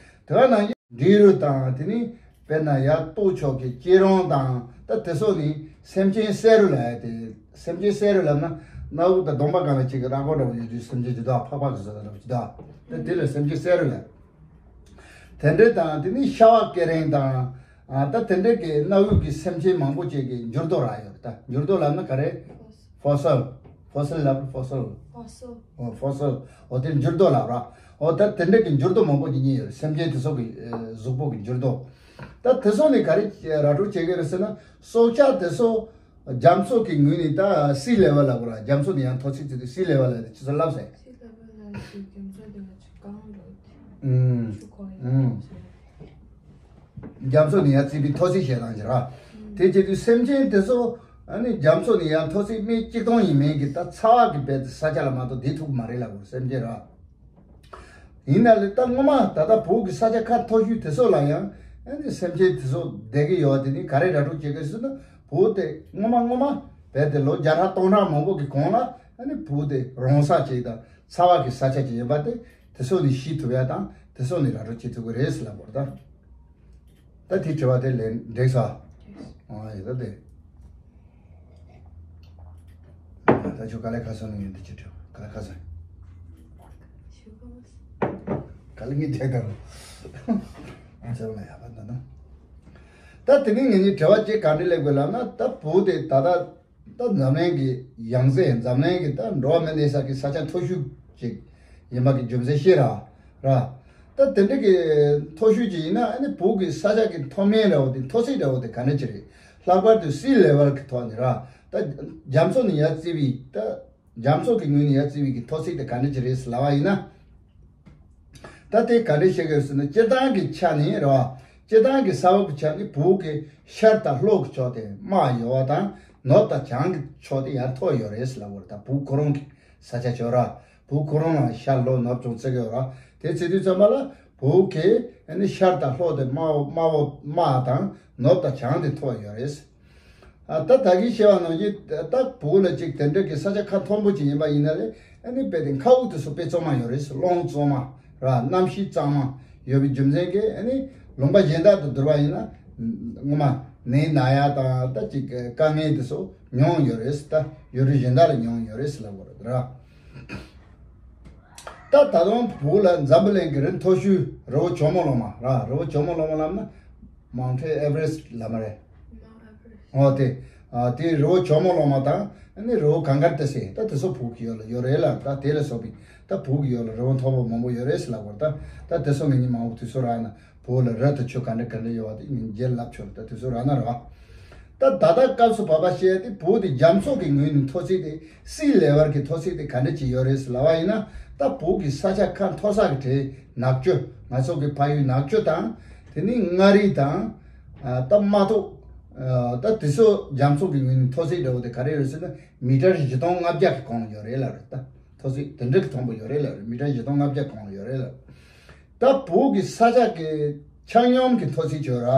དགོས་རེད། དེ་ག་ནང་བཞིན་འབྲི་རུ་དང་། དེ་ནི་དཔེར་ན་ཡར་སྟོད་ཕྱོགས་ཀྱི་སྐྱིད་རོང་དང་། ད་དེ་སོགས་ནི་སེམས་ཅན་བསེ་རུ་ལབ་ཡ་དེ། སེམས་ཅན་བསེ་རུ་ལབ་ན་གནའ་བོ་དང་གདོང་པ་སྒང་ལ་ཅིག་གི་ར་སྐོར་འདྲ་བོ་ཡོད་དུས། སེམས་ཅན་ཇི་ལྟ་བ་ཕག་པ་གི་བཟོ་ལྟ་འདྲ་བོ་ཅིག་ད། ད་དེ་ལ་སེམས་ཅན་བསེ་རུ་ལབ། དེ་འདྲ་དང་། དེ་ནི་ཤ་བ་སྐེ་རིང་དང་། ཨ་ད་དེ་འདྲ་གི་གནའ་བོའི་གི་སེམས་ཅན་མང་པོ་ཅིག་གི་འགྱུར་ལྡོག་རག་ཡོད་རེད། ད་འགྱུར་ལྡོག་ལབ་ན་ག་རེ། ཕོ་སིལ། ཕོ་སིལ་ལབ། ཕོ་སིལ། ཕོ་སིལ། ཨོ་ཕོ་སིལ། ཨོ་དེ་འགྱུར་ལྡོག་ལབ་ར། ཨོ་ད་དེ་འདྲ་གི་འགྱུར་ལྡོག་མང་པོ་ཅིག་རྙེད་ཡོད་རེད། སེམས་ཅན་དེ་ཚོ་གི་ཨ་གཟུགས་པོ་གི་འགྱུར་ལྡོག་ད་དེ་ཚོ་ནི་ག་རེ་ར་སྤྲོད་བྱེད་ཀྱི་རེད་ཟེར་ན། སྲོག་ཆགས་དེ་ཚོ་རྒྱ་མཚོ་གི་ངོས་ནས། ད་སི་ལེ་ཝལ་ལབ་དགོས་ར། རྒྱ་མཚོ་ནས་ཡར་མཐོ་ཚད་ཅིག་དེ་སི་ལེ་ཝལ་ལབ་དེ་ཅི་ཚོ་ལབ་ཟེར། སི་ལེ་ཝལ་ལབ་དེ་རྒྱ་མཚོ་དེ་ལ་ཅིག་གང་འགྲོ་དེ། ཨུམ། ཆུ་ཁོལ་ཡོད་ཨུམ། ཟེར། རྒྱ་མཚོ་ནས་ཡར་བརྩིས་པའི་མཐོ་ཚད་བཤད་སྟངས་ཅིག་ར། ཨུམ། དེ་བྱེད་དུས་སེམས་ཅན་དེ་ཚོ་ཨ་ནི་རྒྱ་མཚོ་ནས་ཡར་མཐོ་ཚད་མེད་གཅིག་སྟོང་ཡིན་མིན་གྱི་ད་ཚ་བ་གི་རྦད་དེ་ས་ཆ་ལ་མ་གཏོགས་བསྡད་ཐུབ་ཀྱི་མ་རེད་ལབ་དགོས། སེམས་ཅན་ར། ཡིན་ན་ལས་ད་སྔོན་མ་ད་ལྟ་བོད་ཀྱི་ས་ཆ་ཁ་མཐོ་ཤོས་དེ་ཚོ་ལ་ཡང་ཨ་ནི་སེམས་ཅན་དེ་ཚོ་བསྡད་ཀྱི་ཡོད་པ་དེ་ནི་ག་རེ་ར་སྤྲོད་བྱེད་ཀྱི་ཟེར་ན། བོད་དེ་སྔོན་མ་སྔོན་མ་རྦད་དེ་ལོ་བརྒྱ་ཕྲག་སྟོང་ཕྲག་མང་པོ་གི་གོང་ལ་ཨ་ནི་བོད་དེ་རོང་ས་ཅིག་དང་ཚ་བ་གི་ས་ཆ་ཅིག་ཡིན་པ་དེ། དེ་ཚོ་ནས་ཤི་ཐུབ་ཡ་དང་། དེ་ཚོ་ནས་ར་སྤྲོད་བྱེད་ཐུབ་ཀྱི་རེད་ཟེར་ལབ་པ་རེད་ད། ད་དེ་དྲི་བ་དེ་ལན་འགྲིག་སོང་། ཨ་ཡིན་ད་དེ། ད་ཁྱོད་ག་ལེ་ཁ་སང་ནས་ངས་འདི་ཅི་དྲིས། ག་ལེ་ཁ་སང་། ག་ལེ་ངས་བརྗེད་ད་རུང་། ཨ་ཚེ་བ་ལ་ཡག་པ་འདུག་ན། ད་དེ་ནས་ངེད་གཉིས་དྲི་བ་གཅིག་ག་འདྲ་སླེབས་དགོས་ལབ་ན། ད་བོད་དེ་ད་ལྟ་ད་འཛམ་གླིང་གི་ཡང་རྩེ། འཛམ་གླིང་གི་ད་འགྲོ་བ་མི་གནས་ས་གི་ས་ཆ་མཐོ་ཤོས་ཅིག་ཡིན་པ་གི་རྒྱུ་མཚན་ཤེས་ར། ར། ད་དེ་འདྲ་གི་མཐོ་ཤོས་ཅིག་ཡིན་ན། ཨ་ནི་བོད་ཀྱི་ས་ཆ་གི་མཐོ་དམན་འདྲ་བོ་དེ། མཐོ་ཚད་འདྲ་བོ་དེ་ག་འདྲ་ཅིག་རེད། ལྷག་པར་དུ་སི་ལེ་ཝལ་གི་ཐོག་ནས་ར། ད་རྒྱ་མཚོ་ནས་ཡར་བརྩིས་པའི། ད་རྒྱ་མཚོ་གི་ངོས་ནས་ཡར་བརྩིས་པའི་གི་མཐོ་ཚད་དེ་ག་འདྲ་ཅིག་རེད་ཟེར་ལབ་པ་ཡིན་ན། ད་དེ་ག་འདྲ་བཤད་ཀྱི་ཡོད་ཟེར་ན། སྤྱིར་བཏང་གི་ཆ་ནས་རེད་བ། སྤྱིར་བཏང་གི་ས་བབ་ཀྱི་ཆ་ནས་བོད་ཀྱི་ཤར་དང་ལྷོ་གི་ཕྱོགས་དེ་དམའ་ཡོད་པ་དང་། ནུབ་དང་བྱང་གི་ཕྱོགས་དེ་ཡང་མཐོ་ཡོད་རེད་ཟེར་ལབ་པ་རེད། ད་བོད་ཁོ་རང་གི་ས་ཆ་ཅིག་ར། བོད་ཁོ་རང་ལ་ཤར་ལྷོ་ནུབ་བྱང་བརྩི་གི་ཡོད་ར། དེ་བརྩི་དུས་ཙམ་པ་ལ་བོད་ཀྱི་ཨ་ནི་ཤར་དང་ལྷོ་དེ་དམའ་བོ་དམའ་བོ་དམའ་དང་། ནུབ་དང་བྱང་དེ་མཐོ་ཡོད་རེད། ཨ་ད་ད་གིན་བཤད་པ་ནང་བཞིན། ད་བོད་ལ་ཅིག་དེ་འདྲ་གི་ས་ཆ་ཁ་མཐོན་པོ་ཅིག་ཡིན་པ་ཡིན་ན་ལས། ཨ་ནི་རྦད་དེ་མཁའ་དབུགས་དེ་ཚོ་དཔེ་གཙང་མ་ཡོད་རེད། རླུང་གཙང་མ་ར། གནམ་གཤིས་གཙང་མ་ཡོད་པའི་རྒྱུ་མཚན་གྱིས། ཨ་ནི་ལུང་པ་གཞན་དག་དང་བསྡུར་བ་ཡིན་ན་སྔོན་མ་ནད་ན་ཡ་དང་། ད་ཅིག་དཀའ་ངལ་དེ་ཚོ་ཉུང་ཡོད་རེད། ད་ཡུལ་གྲུ་གཞན་དག་ལས་ཉུང་ཡོད་རེད་ཟེར་ལབ་པ་རེད་ར། ད་ད་དུང་བོད་ལ་འཛམ་བུ་གླིང་གི་རི་མཐོ་ཤོས་རི་བོ་ཇོ་མོ་གླང་མ་ར། རི་བོ་ཇོ་མོ་གླང་མ་ལབ་ན། མའུན་ཊེན་ཨེ་ཝ་རེ་སི་ཊི་ལབ་མ་རེད། མའུན་ཨེ་ཝ་རེ་སི་ཊི། ཨོ་དེ། ཨ་དེ་རི་བོ་ཇོ་མོ་གླང་མ་དང་། ཨ་ནི་རི་བོ་གངས་དཀར་ཏི་སེ། ད་དེ་ཚོ་བོད་ཀྱི་ཡུལ་ལ་ཡོད་རེད་ལ། ད་དེ་ལ་སོགས་པའི་ད་བོད་ཀྱི་ཡུལ་ལ་རི་བོ་མཐོ་པོ་མང་པོ་ཡོད་རེད་ཟེར་ལབ་པ་རེད། ད་ད་དེ་ཚོ་ངེད་གཉིས་མང་པོ་དུས་ཚོད་རག་ན། བོད་ལ་རི་དང་ཆུ་ག་འདྲ་ག་འདྲ་ཡོད་པ་དེ་ངེད་གཉིས་རྗེས་ལབ་ཆོག་རེད། ད་དུས་ཚོད་རག་ན་ར། ད་ད་ལྟ་སྐབས་སུ་བབ་པ་བཤད་དེ། བོད་དེ་རྒྱ་མཚོ་གི་ངོས་ནས་མཐོ་ཚད་དེ། སི་ལེ་ཝལ་གི་མཐོ་ཚད་དེ་ག་འདྲ་ཅིག་ཡོད་རེད་ཟེར་ལབ་པ་ཡིན་ན། ད་བོད་ཀྱི་ས་ཆ་ཁ་མཐོ་ས་གི་གྲས་ནག་ཆུ། ང་ཚོ་གི་ཕ་ཡུལ་ནག་ཆུ་དང་། དེ་ནས་མངའ་རིས་དང་། ཨ་ད་རྨ་ཐོག་ཨ་ད་དེ་ཚོ་རྒྱ་མཚོ་གི་ངོས་ནས་མཐོ་ཚད་འདྲ་བོ་དེ་ག་རེ་ཡོད་ཟེར་ན། མི་ཊར་བཞི་སྟོང་ལྔ་བརྒྱ་གི་གོང་ཡོད་རེད་ལབ་རེད། ད་མཐོ་ཚད་དེ་འདྲ་གི་མཐོན་པོ་ཡོད་རེད་ལབ་རེད། མི་ཊར་བཞི་སྟོང་ལྔ་བརྒྱ་གོང་ཡོད་རེད་ལབ། ད་བོད་ཀྱི་ས་ཆ་གི་ཆ་སྙོམས་ཀྱི་མཐོ་ཚད་ཡོད་ར།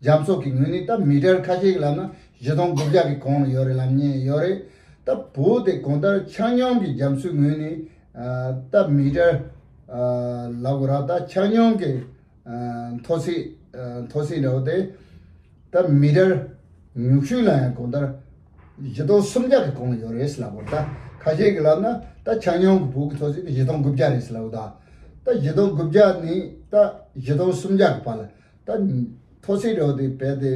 རྒྱ་མཚོ་གི་ངོས་ནས་ད་མི་ཊར་ཁ་ཤས་ཀྱིས་ལབ་ན་བཞི་སྟོང་དགུ་བརྒྱ་གི་གོང་ལ་ཡོད་རེད་ལབ་མཁན་ཡོད་རེད། ད་བོད་དེ་གང་ལྟར་ཆ་སྙོམས་ཀྱི་རྒྱ་མཚོའི་ངོས་ནས་ཨ་ད་མི་ཊར་ཨ་ལབ་དགོས་ར། ད་ཆ་སྙོམས་ཀྱི་ཨ་མཐོ་ཚད་ཨ་མཐོ་ཚད་འདྲ་བོ་དེ། ད་མི་ཊར་ཉུང་ཤོས་ལ་ཡང་གང་ལྟར་བཞི་སྟོང་སུམ་བརྒྱ་གི་གོང་ལ་ཡོད་རེད་ཟེར་ལབ་དགོས། ད་ཁ་ཤས་ཀྱིས་ལབ་ན་ད་ཆ་སྙོམས་ཀྱི་བོད་ཀྱི་མཐོ་ཚད་དེ་བཞི་སྟོང་དགུ་བརྒྱ་རེད་ཟེར་ལབ་དགོས། ད་ད་བཞི་སྟོང་དགུ་བརྒྱ་ནས་ད་བཞི་སྟོང་སུམ་བརྒྱ་གི་བར་ལ། ད་མཐོ་ཚད་འདྲ་བོ་དེ་རྦད་དེ་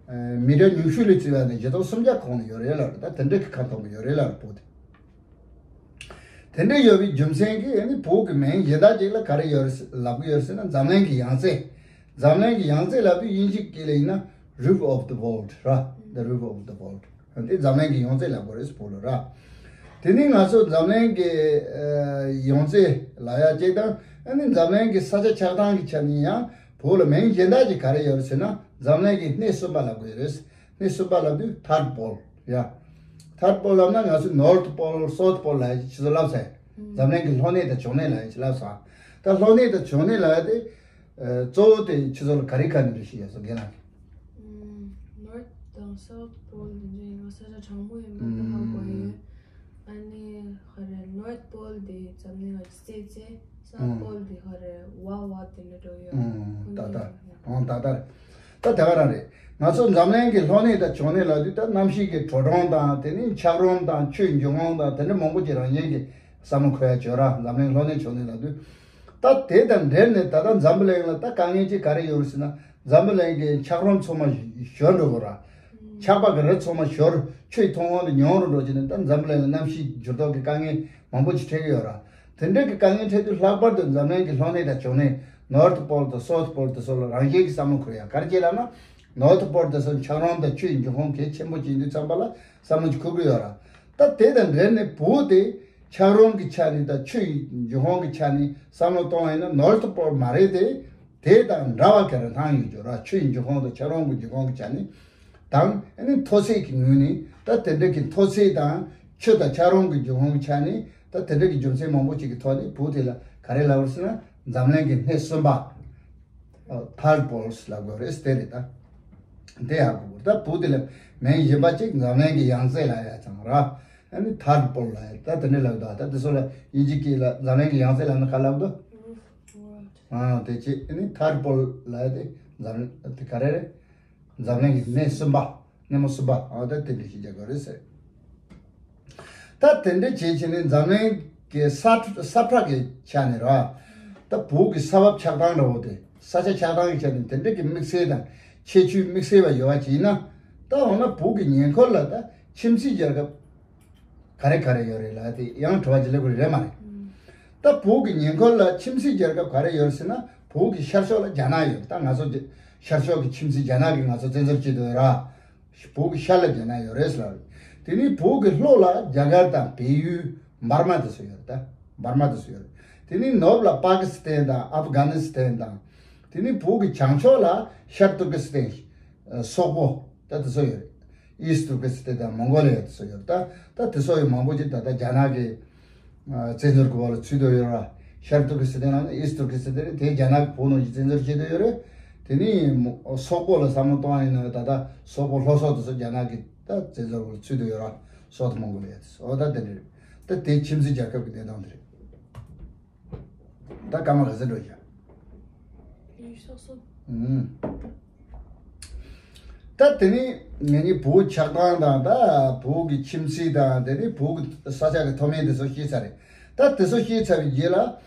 ཨ་མི་ཊར་ཉུང་ཤོས་ལ་བརྩིས་པ་ནི་བཞི་སྟོང་སུམ་བརྒྱ་གོང་ལ་ཡོད་རེད་ལབ་རེད། ད་དེ་འདྲ་གི་ཁ་མཐོན་པོ་ཡོད་རེད་ལབ་རེད། བོད་དེ། དེ་འདྲ་ཡོད་པའི་རྒྱུ་མཚན་གྱིས་ཨ་ནི་བོད་ཀྱི་མིང་གཞན་དག་ཅིག་ལ་ག་རེ་ཡོད་རེད་ལབ་ཀྱི་ཡོད་རེད་ཟེར་ན། འཛམ་གླིང་གི་ཡང་རྩེ། འཛམ་གླིང་གི་ཡང་རྩེ་ལབ་དུས་དབྱིན་ཇིའི་སྐད་ལ་ཡིན་ན་Roof of the World ར། The Roof of the World། དེ་འཛམ་གླིང་གི་ཡང་རྩེ་ལབ་དགོས་རེད་བོད་ལ་ར། དེ་ནི་ང་ཚོ་འཛམ་གླིང་གི་ཨ་ཡང་རྩེ་ལབ་ཡ་གཅིག་དང་། ཨ་ནི་འཛམ་གླིང་གི་ས་ཆ་ཆགས་སྟངས་ཀྱི་ཆ་ནས་ཡང་། བོད་ལ་མིང་གཞན་དག་ཅིག་ག་རེ་ཡོད་རེད་ཟེར་ན། འཛམ་གླིང་གི་སྣེ་གསུམ་པ་ལབ་དགོས་རེད། སྣེ་གསུམ་པ་ལབ་དུས་third pole ཡ། third pole ལབ་ན་ང་ཚོས་north pole, south pole ལབ་ཡ་ཅིག་ཁྱེད་ཚོ་ལབ་ཚར། འཛམ་གླིང་གི་ལྷོ་སྣེ་དང་བྱང་སྣེ་ལབ་ཡ་ཅིག་ལབ་ཚར། ད་ལྷོ་སྣེ་དང་བྱང་སྣེ་ལབ་ཡ་དེ། ཨ། གཙོ་བོ་དེ་ཁྱེད་ཚོ་ལ་ག་རེ་ག་ནས་འགྲེལ་བཤད་ཡོད་སོང་རྒན་ལགས་ཀྱིས། ཨམ། North དང་South Pole དེ་འདྲ་ཡིན་ན་ས་ཆ་གྲང་མོ་ཡིན་པ་ད་ཧ་གོ་ཡོད། ཨ་ནི་ཧ་རེ་North Pole དེ་འཛམ་གླིང་ལ་གསལ་ཚེ་South Pole དེ་ཧ་རེ་ཝ་ཝ་དེ་འདྲ་འགྲོ་ཡོད། ཨང་། ད་ལྟ། ཨང་། ད་ལྟ་རེད། ད་དེ་ག་རང་རེད། ང་ཚོ་འཛམ་གླིང་གི་ལྷོ་སྣེ་དང་བྱང་སྣེ་ལབ་དུས་ད་གནམ་གཤིས་ཀྱི་དྲོ་གྲང་དང་དེ་ནི་འཁྱགས་རོམ་དང་ཆུའི་འབྱུང་ཁུངས་དང་དེ་འདྲ་མང་པོ་ཅིག་རང་བཞིན་གྱི་བསམ་བློ་འཁོར་ཡ་བྱོས་ར། འཛམ་གླིང་ལྷོ་སྣེ་བྱང་སྣེ་ལབ་དུས། ད་དེ་དང་འབྲེལ་ནས་ད་ལྟ་འཛམ་བུ་གླིང་ལ་ད་དཀའ་ངལ་ཅིག་ག་རེ་ཡོད་རེད་ཟེར་ན། འཛམ་བུ་གླིང་གི་འཁྱགས་རོམ་ཚང་མ་ཞོར་འགྲོ་གི་ར། འཁྱགས་པ་གི་རི་ཚང་མ་ཞོར། ཆུའི་མཐོང་སྒང་དུ་ཉུང་རུ་འགྲོ་བྱས་ནས་ད་འཛམ་བུ་གླིང་ལ་གནམ་གཤིས་འགྱུར་ལྡོག་གི་དཀའ་ངལ་མང་པོ་ཅིག་འཕྲད་ཀྱི་ཡོད་ར། དེ་འདྲ་གི་དཀའ་ངལ་འཕྲད་དུས་ལྷག་པར་དུ་འཛམ་གླིང་གི་ལྷོ་སྣེ་དང་བྱང་སྣེ། North Pole དང་South Pole དེ་ཚོ་ལ་རང་བཞིན་གྱི་བསམ་བློ་འཁོར་ཡ་ག་རེ་བྱས་ལབ་ན། North Pole དེ་ཚོ་འཁྱགས་རོམ་དང་ཆུའི་འབྱུང་ཁུངས་གལ་ཆེན་པོ་ཅིག་ཡིན་དུས་ཙམ་པ་ལ་བསམ་བློ་ཅིག་འཁོར་གྱི་ཡོད་ར། ད་དེ་དང་འབྲེལ་ནས་བོད་དེ་འཁྱགས་རོམ་གྱི་ཆ་ནས་དང་ཆུའི་འབྱུང་ཁུངས་ཀྱི་ཆ་ནས་བསམ་བློ་གཏོང་བ་ཡིན་ན་North Pole མ་རེད་དེ། དེ་དང་འདྲ་བ་ག་རེ་ལྷག་ཡོད་ཀྱི་ར། ཆུའི་འབྱུང་ཁུངས་དང་འཁྱགས་རོམ་གྱི་འབྱུང་ཁུངས་ཀྱི་ཆ་ནས་དང་། ཨ་ནི་མཐོ་ཚད་ཀྱི་ངོས་ནས་ད་དེ་འདྲ་གི་མཐོ་ཚད་དང་ཆུ་དང་འཁྱགས་རོམ་གྱི་འབྱུང་ཁུངས་ཀྱི་ཆ་ནས་ད་དེ་འདྲ་གི་རྒྱུ་མཚན་མང་པོ་ཅིག་གི་ཐོག་ནས་བོད་དེ་ལ་ག་རེ་ལབ་དགོས་ཟེར་ན། འཛམ་གླིང་གི་སྣེ་གསུམ་པ། ཨ། Third Pole ལབ་དགོས་རེད་ཟེར་དེ་རེད་ད། དེ་ཧ་གོ་དགོས། ད་བོད་དེ་ལ་མིང་གཞན་པ་ཅིག་འཛམ་གླིང་གི་ཡང་རྩེ་ལབ་ཡ་ཙང་ར། ཨ་ནི་Third Pole ལབ་ཡ་ད་དེ་འདྲ་ལབ་འདུག་ད་དེ་ཚོ་ལ་དབྱིན་ཇི་སྐད་ལ་འཛམ་གླིང་གི་ཡང་རྩེ་ལབ་ན་ག་ལབ་འདུག་ཨ། དེ་ཅི་ཨ་ནི་Third Pole ལབ་ཡ་དེ་འཛམ་གླིང་དེ་ག་རེ་རེད། འཛམ་གླིང་གི་སྣེ་གསུམ་པ། སྣེ་མོ་གསུམ་པ། ཨ། ད་དེ་འདྲ་ཞིག་རྒྱག་དགོས་རེད་ཟེར། ད་དེ་འདྲ་བྱེད་བྱེད་ནས་འཛམ་གླིང་གི་ས་ས་ཁྲ་གི་ཆ་ནས་ར། ད་བོད་ཀྱི་ས་བབ་ཆགས་སྟངས་འདྲ་བོ་དེ། ས་ཆ་ཆགས་སྟངས་ཀྱི་ཆ་ནས་དེ་འདྲ་གི་དམིགས་བསལ་དང་ཁྱད་ཆོས་དམིགས་བསལ་བ་ཡོད་པ་ཅིག་ཡིན་ན། ད་འོ་ན་བོད་ཀྱི་ཉེ་འཁོར་ལ་ད་ཁྱིམ་མཚེས་རྒྱལ་ཁབ་ག་རེ་ག་རེ་ཡོད་རེད་ལབ་དེ་ཡང་དྲི་བ་ཅིག་སླེབས་དགོས་རེད་མ་རེད། ད་བོད་ཀྱི་ཉེ་འཁོར་ལ་ཁྱིམ་མཚེས་རྒྱལ་ཁབ་ག་རེ་ཡོད་རེད་ཟེར་ན། བོད་ཀྱི་ཤར་ཕྱོགས་ལ་རྒྱ་ནག་ཡོད། ད་ང་ཚོ་ཤར་ཕྱོགས་ཀྱི་ཁྱིམ་མཚེས་རྒྱ་ནག་གིས་ང་ཚོ་བཙན་འཛུལ་བྱེད་དུ་ཡོད་ར། བོད་ཀྱི་ཤར་ལ་རྒྱ་ནག་ཡོད་རེད་ཟེར་ལབ་རེད། དེ་ནས་བོད་ཀྱི་ལྷོ་ལ་རྒྱ་གར་དང་བལ་ཡུལ། འབར་མ་དེ་ཚོ་ཡོད་རེད་ད། འབར་མ་དེ་ཚོ་ཡོད་རེད། དེ་ནས་ནུབ་ལ་པ་ཀི་སི་ཐན་དང་ཨབ་གྷ་ནི་སི་ཐན་དང་། དེ་ནས་བོད་ཀྱི་བྱང་ཕྱོགས་ལ་ཤར་ཏུར་ཀི་སི་ཐན། ཨ། སོག་པོ་ད་དེ་ཚོ་ཡོད་རེད། ཨིསི་ཏུར་ཀི་སི་ཐན་དང་མོང་གོ་ལི་ཡ་དེ་ཚོ་ཡོད་རེད་ད། ད་དེ་ཚོ་ཡོད་མང་པོ་ཅིག་ད་ལྟ་རྒྱ་ནག་གིས། ཨ། བཙན་འཛུལ་གྱི་འོག་ལ་ཚུད་དུ་ཡོད་ར། ཤར་ཏུར་ཀི་སི་ཐན་ལ་ནི་ཨིསི་ཏུར་ཀི་སི་ཐན་རེད། དེ་རྒྱ་ནག་གི་བོད་ནང་བཞིན་བཙན་འཛུལ་བྱེད་དུ་ཡོད་རེད། དེ་ནི་སོག་པོ་ལ་བསམ་བློ་གཏོང་བ་ཡིན་ན་ད་ལྟ་སོག་པོ་ལྷོ་སོག་དེ་ཚོ་རྒྱ་ནག་གི་ད་བཙན་འཛུལ་འོག་ལ་ཚུད་དུ་ཡོད་ར། སོག་དང་མོང་གོ་ལི་ཡ་དེ་ཚོ། འོ་ད་དེ་འདྲ་རེད། ད་དེ་ཁྱིམ་མཚེས་རྒྱལ་ཁབ་ཀྱི་གནས་སྟངས་དེ་རེད། ད་སྐར་མ་ག་ཚོད་འགྲོ་བཞག་ཡུལ་སོ་སོ། ཨུམ། ད་དེ་ནི་ངེད་གཉིས་བོད་ཆགས་སྟངས་དང་ད་བོད་ཀྱི་ཁྱིམ་མཚེས་དང་དེ་ནི་བོད་ཀྱི་ས་ཆ་གི་མཐོ་དམན་དེ་ཚོ་ཤེས་ཚར་རེད། ད་དེ་ཚོ་ཤེས་ཚར་བའི་རྗེས་ལ་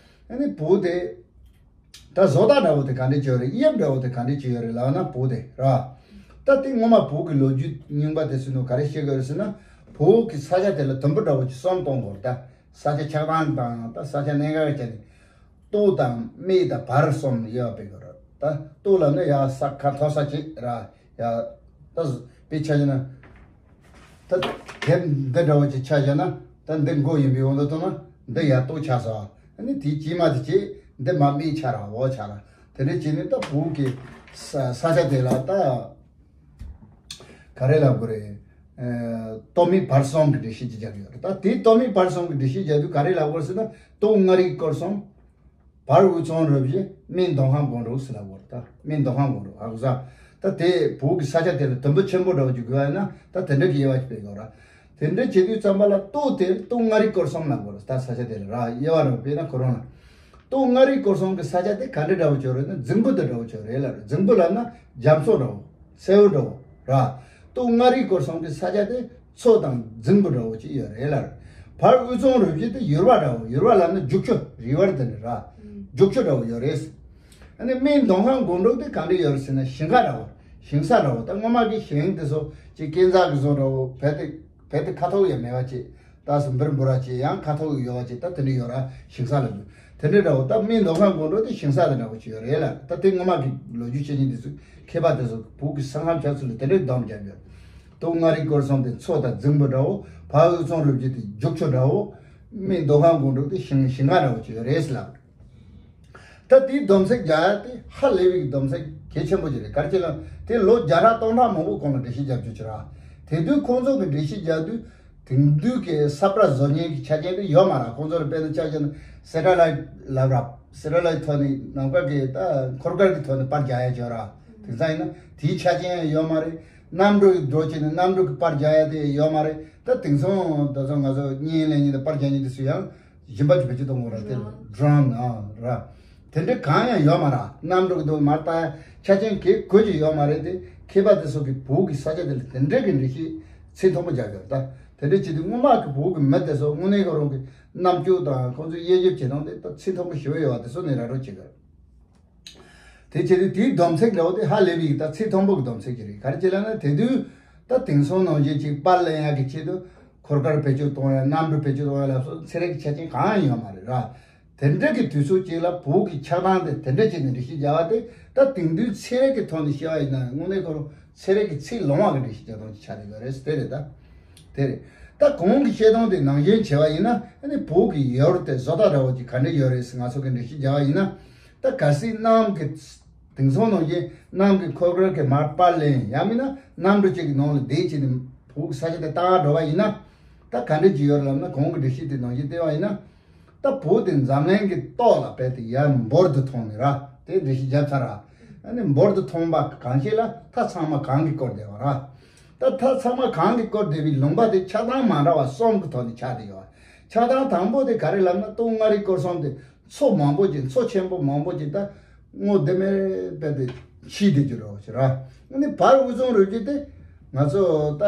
ཨ་ནི་བོད་དེ་ད་བཟོ་ལྟ་འདྲ་བོ་དེ་ག་འདྲ་ཅིག་ཡོད་རེད། དབྱིབས་འདྲ་བོ་དེ་ག་འདྲ་ཅིག་ཡོད་རེད་ལབ་ན་བོད་དེ་ར། ད་དེ་སྔོན་མ་བོད་ཀྱི་ལོ་རྒྱུས་རྙིང་པ་དེ་ཚོའི་ནང་ག་རེ་བཤད་ཀྱི་ཡོད་རེད་ཟེར་ན། བོད་ཀྱི་ས་ཆ་དེ་ལ་དུམ་བུ་འདྲ་བོ་ཅིག་གསུམ་གཏོང་དགོས་རེད་ད། ས་ཆ་ཆགས་སྟངས་དང་ད་ས་ཆ་གནད་འགག་གི་ཆ་ནས། སྟོད་དང་སྨད་དང་བར་གསུམ་དབྱེ་བ་སྤེལ་དགོས་རེད། ད་སྟོད་ལབ་ན་ཡ་ས་ཁ་མཐོ་ས་ཅིག་ར། ཡ་ད་དཔེ་ཆ་བཞག་ན། ད་དེབ་འདི་འདྲ་བོ་ཅིག་ཆ་བཞག་ན། ད་འདི་མགོ་ཡིན་པའི་དབང་དུ་བཏང་ན་འདི་ཡ་སྟོད་ཆགས་སོང་། ཨ་ནི་དེའི་དཀྱིལ་མ་དེ་ཅིག་འདི་མར་སྨད་ཆགས་ར། འོག་ཆགས་ར། དེ་འདྲ་བྱས་ནས་ད་བོད་ཀྱི་ས་ས་ཆ་དེ་ལ་ད་ག་རེ་ལབ་དགོས་རེད། ཨ། སྟོད་སྨད་བར་གསུམ་གྱི་འགྲེལ་བཤད་ཅིག་རྒྱག་གི་ཡོད་རེད། ད་དེའི་སྟོད་སྨད་བར་གསུམ་གྱི་འགྲེལ་བཤད་རྒྱག་དུས་ག་རེ་ལབ་དགོས་ཟེར་ན། སྟོད་མངའ་རིས་སྐོར་གསུམ། བར་དབུས་གཙང་རུ་བཞི། སྨད་མདོ་ཁམས་སྒང་དྲུག་ཟེར་ལབ་དགོས་རེད། ད་སྨད་མདོ་ཁམས་སྒང་དྲུག་ཧ་གོ་ས། ད་དེ་བོད་ཀྱི་ས་ཆ་དེ་ལ་དུམ་བུ་ཆེན་པོ་འདྲ་བོ་ཅིག་དགོས་ཡ་ཡིན་ན་ད་དེ་འདྲ་གི་དབྱེ་བ་ཅིག་སྤེལ་དགོས་རེད། དེ་འདྲ་བྱེད་དུས་ཙམ་པ་ལ་སྟོད་དེ་སྟོད་མངའ་རིས་སྐོར་གསུམ་ལབ་དགོས་རེད། ད་ས་ཆ་དེ་ལ་ར་དབྱེ་བ་ར་སྤེལ་ན་ཁོ་རང་ལ། སྟོད་མངའ་རིས་སྐོར་གསུམ་གྱི་ས་ཆ་དེ་ག་འདྲ་འདྲ་བོ་ཅིག་རེད་ན་རྫིང་བུ་དང་འདྲ་བོ་ཅིག་རེད་ལབ་རེད། རྫིང་བུ་ལབ་ན་རྒྱ་མཚོ་འདྲ་བོ། སེའུ་འདྲ་བོ་ར། སྟོད་མངའ་རིས་སྐོར་གསུམ་གྱི་ས་ཆ་དེ་མཚོ་དང་རྫིང་བུ་འདྲ་བོ་ཅིག་ཡོད་རེད་ལབ་རེད། བར་དབུས་གཙང་རུ་བཞི་དེ་ཡུར་བ་འདྲ་བོ། ཡུར་བ་ལབ་ན་རྒྱུག་ཆུ། རི་ཝར་དེ་འདྲ་ར། རྒྱུག་ཆུ་འདྲ་བོ་ཡོད་རེད། ཨ་ནི་སྨད་མདོ་ཁམས་སྒང་དྲུག་དེ་ག་འདྲ་ཡོད་རེད་ཟེར་ན་ཞིང་ཁ་འདྲ་བོ། ཞིང་ས་འདྲ་བོ། ད་སྔོན་མ་གི་ཞིང་དེ་ཚོ་ཅིག་སྐས་འཛེག་གི་བཟོ་འདྲ་བོ། བལ་དེ་བལ་དེ་ཁ་ཐོག་ཡང་མེད་པ་ཅིག་ད་སུ་འབུར་འབུར་བ་ཅིག་ཡང་ཁ་ཐོག་ཡོད་པ་ཅིག་ད་དེ་འདྲ་ཡོད་ར། ཞིང་ས་ལ་འདུག་དེ་འདྲ་འདྲ་བོ། ད་སྨད་མདོ་ཁམས་སྒང་དྲུག་དེ་ཞིང་ས་དེ་འདྲ་བོ་ཅིག་ཡོད་རེད་ལ། ད་དེ་སྔོན་མ་གི་ལོ་རྒྱུས་བཤད་མཁན་དེ་ཚོ་མཁས་པ་དེ་ཚོ་བོད་ཀྱི་ས་ཁམས་ཆགས་ཚུལ་ལ་དེ་འདྲའི་སྡོམ་རྒྱབ་ཡོད། སྟོད་མངའ་རིས་སྐོར་གསུམ་དེ་མཚོ་དང་རྫིང་བུ་འདྲ་བོ། བར་དབུས་གཙང་རུ་བཞི་དེ་རྒྱུག་ཆུ་འདྲ་བོ། སྨད་མདོ་ཁམས་སྒང་དྲུག་དེ་ཞིང་ཞིང་ཁ་འདྲ་བོ་ཅིག་ཡོད་རེད་ལ། ད་དེའི་སྡོམ་ཚིག་རྒྱག་ཡ་དེ་ཧ་ལས་པའི་སྡོམ་ཚིག་གལ་ཆེན་པོ་ཅིག་རེད། ག་རེ་བྱས་ན་དེ་ལོ་བརྒྱ་ཕྲག་སྟོང་ཕྲག་མང་པོ་གོང་ལ་འགྲེལ་བཤད་རྒྱབ་རྒྱུ་ཅིག་ར། དེ་དུས་ཁོང་ཚོ་གི་འགྲེལ་བཤད་རྒྱག་དུས་དེང་དུས་ཀྱི་ས་བཀྲ་བཟོ་མཁན་གྱི་ཆ་རྐྱེན་དེ་ཡོད་མ་རེད། ཁོང་ཚོ་ལ་དཔེར་ན་ཆ་བཞག་ན་སེ་ཊ་ལའིཊ་ལབ་ར། སེ་ཊ་ལའིཊ་ཐོག་ནས་ནམ་མཁའ་གི་ད་འཁོར་སྐར་གྱི་ཐོག་ནས་པར་རྒྱག་ཡ་ཅིག་ཡོད་ར། དེང་སང་ཡིན་ན་དེའི་ཆ་རྐྱེན་ཡང་ཡོད་མ་རེད། གནམ་གྲུ་གི་འགྲོ་བྱས་ནས་གནམ་གྲུ་གི་པར་རྒྱག་ཡ་དེ་ཡོད་མ་རེད། ད་དེང་སང་ད་སང་ང་ཚོ་བརྙན་ལེན་མཁན་དང་པར་རྒྱག་མཁན་དེ་ཚོ་ཡང་སྦྱིན་པ་ཅིག་བེད་སྤྱོད་གཏོང་དགོས་ར། དེ་ཌོ་རོན་ཨ་ར། དེ་འདྲ་གང་ཡང་ཡོད་མ་རེད། གནམ་གྲུ་གི་འདུག་མར་ལྟ་ཡ་ཆ་རྐྱེན་གི་གོ་ཅིག་ཡོད་མ་རེད། དེ་མཁས་པ་དེ་ཚོ་གི་བོད་ཀྱི་ས་ཆ་དེ་ལ་དེ་འདྲ་གི་འགྲེལ་བཤད་ཚིག་མཐོན་པོ་རྒྱག་ཡོད་ད། དེ་འདྲ་བྱས་དུས་སྔོན་མ་གི་བོད་ཀྱི་མི་དེ་ཚོ་དངོས་གནས་ཁོ་རང་གི་རྣམ་དཔྱོད་དང་ཁོང་ཚོའི་དབྱེ་ཞིབ་བྱེད་སྟངས་དེ་ད་ཚིག་མཐོན་པོ་ཞེ་པོ་ཡོད་པ་དེ་ཚོ་ནས་ར་སྤྲོད་བྱེད་དགོས། དེ་བྱས་དུས་དེའི་སྡོམ་ཚིག་འདྲ་བོ་དེ་ཧ་ལས་པའི་ད་ཚིག་མཐོན་པོ་གི་སྡོམ་ཚིག་ཅིག་རེད། ག་རེ་བྱས་ལབ་ན་དེ་དུས་ད་དེང་སང་ནང་བཞིན་ཅིག་པར་ལེན་ཡག་གི་ཆེད་དུ་འཁོར་སྐར་བེད་སྤྱོད་གཏོང་ཡ། གནམ་གྲུ་བེད་སྤྱོད་གཏོང་ཡ་ལ་སོགས་ཚན་རིག་གི་ཆ་རྐྱེན་གང་ཡང་ཡོད་མ་རེད་ར། དེ་འདྲ་གི་དུས་ཚོད་ཅིག་ལ་བོད་ཀྱི་ཆགས་སྟངས་དེ་དེ་འདྲ་བྱས་ནས་འགྲེལ་བཤད་རྒྱག་པ་དེ་ད་དེང་དུས་ཚན་རིག་གི་ཐོག་ནས་བཤད་པ་ཡིན་ན་དངོས་གནས་ཁོ་རང་ཚན་རིག་གི་ཚིག་ལོང་བ་གི་འགྲེལ་བཤད་རྒྱག་སྟངས་ཅིག་ཆགས་བསྡད་ཡོད་རེད། དེ་རེད་ད། དེ་རེད། ད་གོང་གི་བཤད་སྟངས་དེ་ནང་བཞིན་བྱས་པ་ཡིན་ན་ཨ་ནི་བོད་ཀྱི་ཡུལ་དེ་བཟོ་ལྟ་འདྲ་བོ་ཅིག་ག་འདྲ་ཡོད་རེད་ཟེར་ང་ཚོ་གི་འགྲེལ་བཤད་རྒྱག་པ་ཡིན་ན། ད་གལ་སྲིད་གནམ་གྱི་དེང་སང་ནང་བཞིན་གནམ་གྱི་འཁོར་སྐར་གྱི་མར་པར་ལེན་ཡང་མིན་ན་གནམ་གྲུ་གཅིག་གི་ནང་ལ་བསྡད་བྱས་ནས་བོད་ཀྱི་ས་ཆ་དེ་ལྟ་ག་འགྲོ་བ་ཡིན་ན། ད་ག་འདྲ་ཅིག་ཡོད་རེད་ལབ་ན་གོང་གི་འགྲེལ་བཤད་དེ་ནང་བཞིན་བལྟས་པ་ཡིན་ན། ད་བོད་དེ་འཛམ་གླིང་གི་ཏོག་ལ་རྦད་དེ་ཡར་འབུར་དུ་ཐོན་ནས་ར། དེ་འགྲེལ་བཤད་རྒྱབ་ཚར་ར། ཨ་ནི་འབུར་དུ་ཐོན་པ་གང་ཞིག་ལ་མཐའ་ཚང་མ་གངས་ཀྱིས་བསྐོར་བསྡད་པ་ར། ད་མཐའ་ཚང་མ་གངས་ཀྱིས་བསྐོར་བསྡད་པའི་ལུང་པ་དེ་ཆགས་སྟངས་མ་འདྲ་བ་གསུམ་གྱི་ཐོག་ནས་ཆགས་བསྡད་ཡོད། ཆགས་སྟངས་དང་པོ་དེ་ག་རེ་ལབ་ན་སྟོད་མངའ་རིས་སྐོར་གསུམ་དེ་མཚོ་མང་པོ་ཅིག་མཚོ་ཆེན་པོ་མང་པོ་ཅིག་ད་སྔོ་ལྡེམ་མེར་རྦད་དེ་འཁྱིལ་བསྡད་རྒྱུ་རེད་ཟེར་ར། ཨ་ནི་བར་དབུས་གཙང་རུ་བཞི་དེ་ང་ཚོ་ད་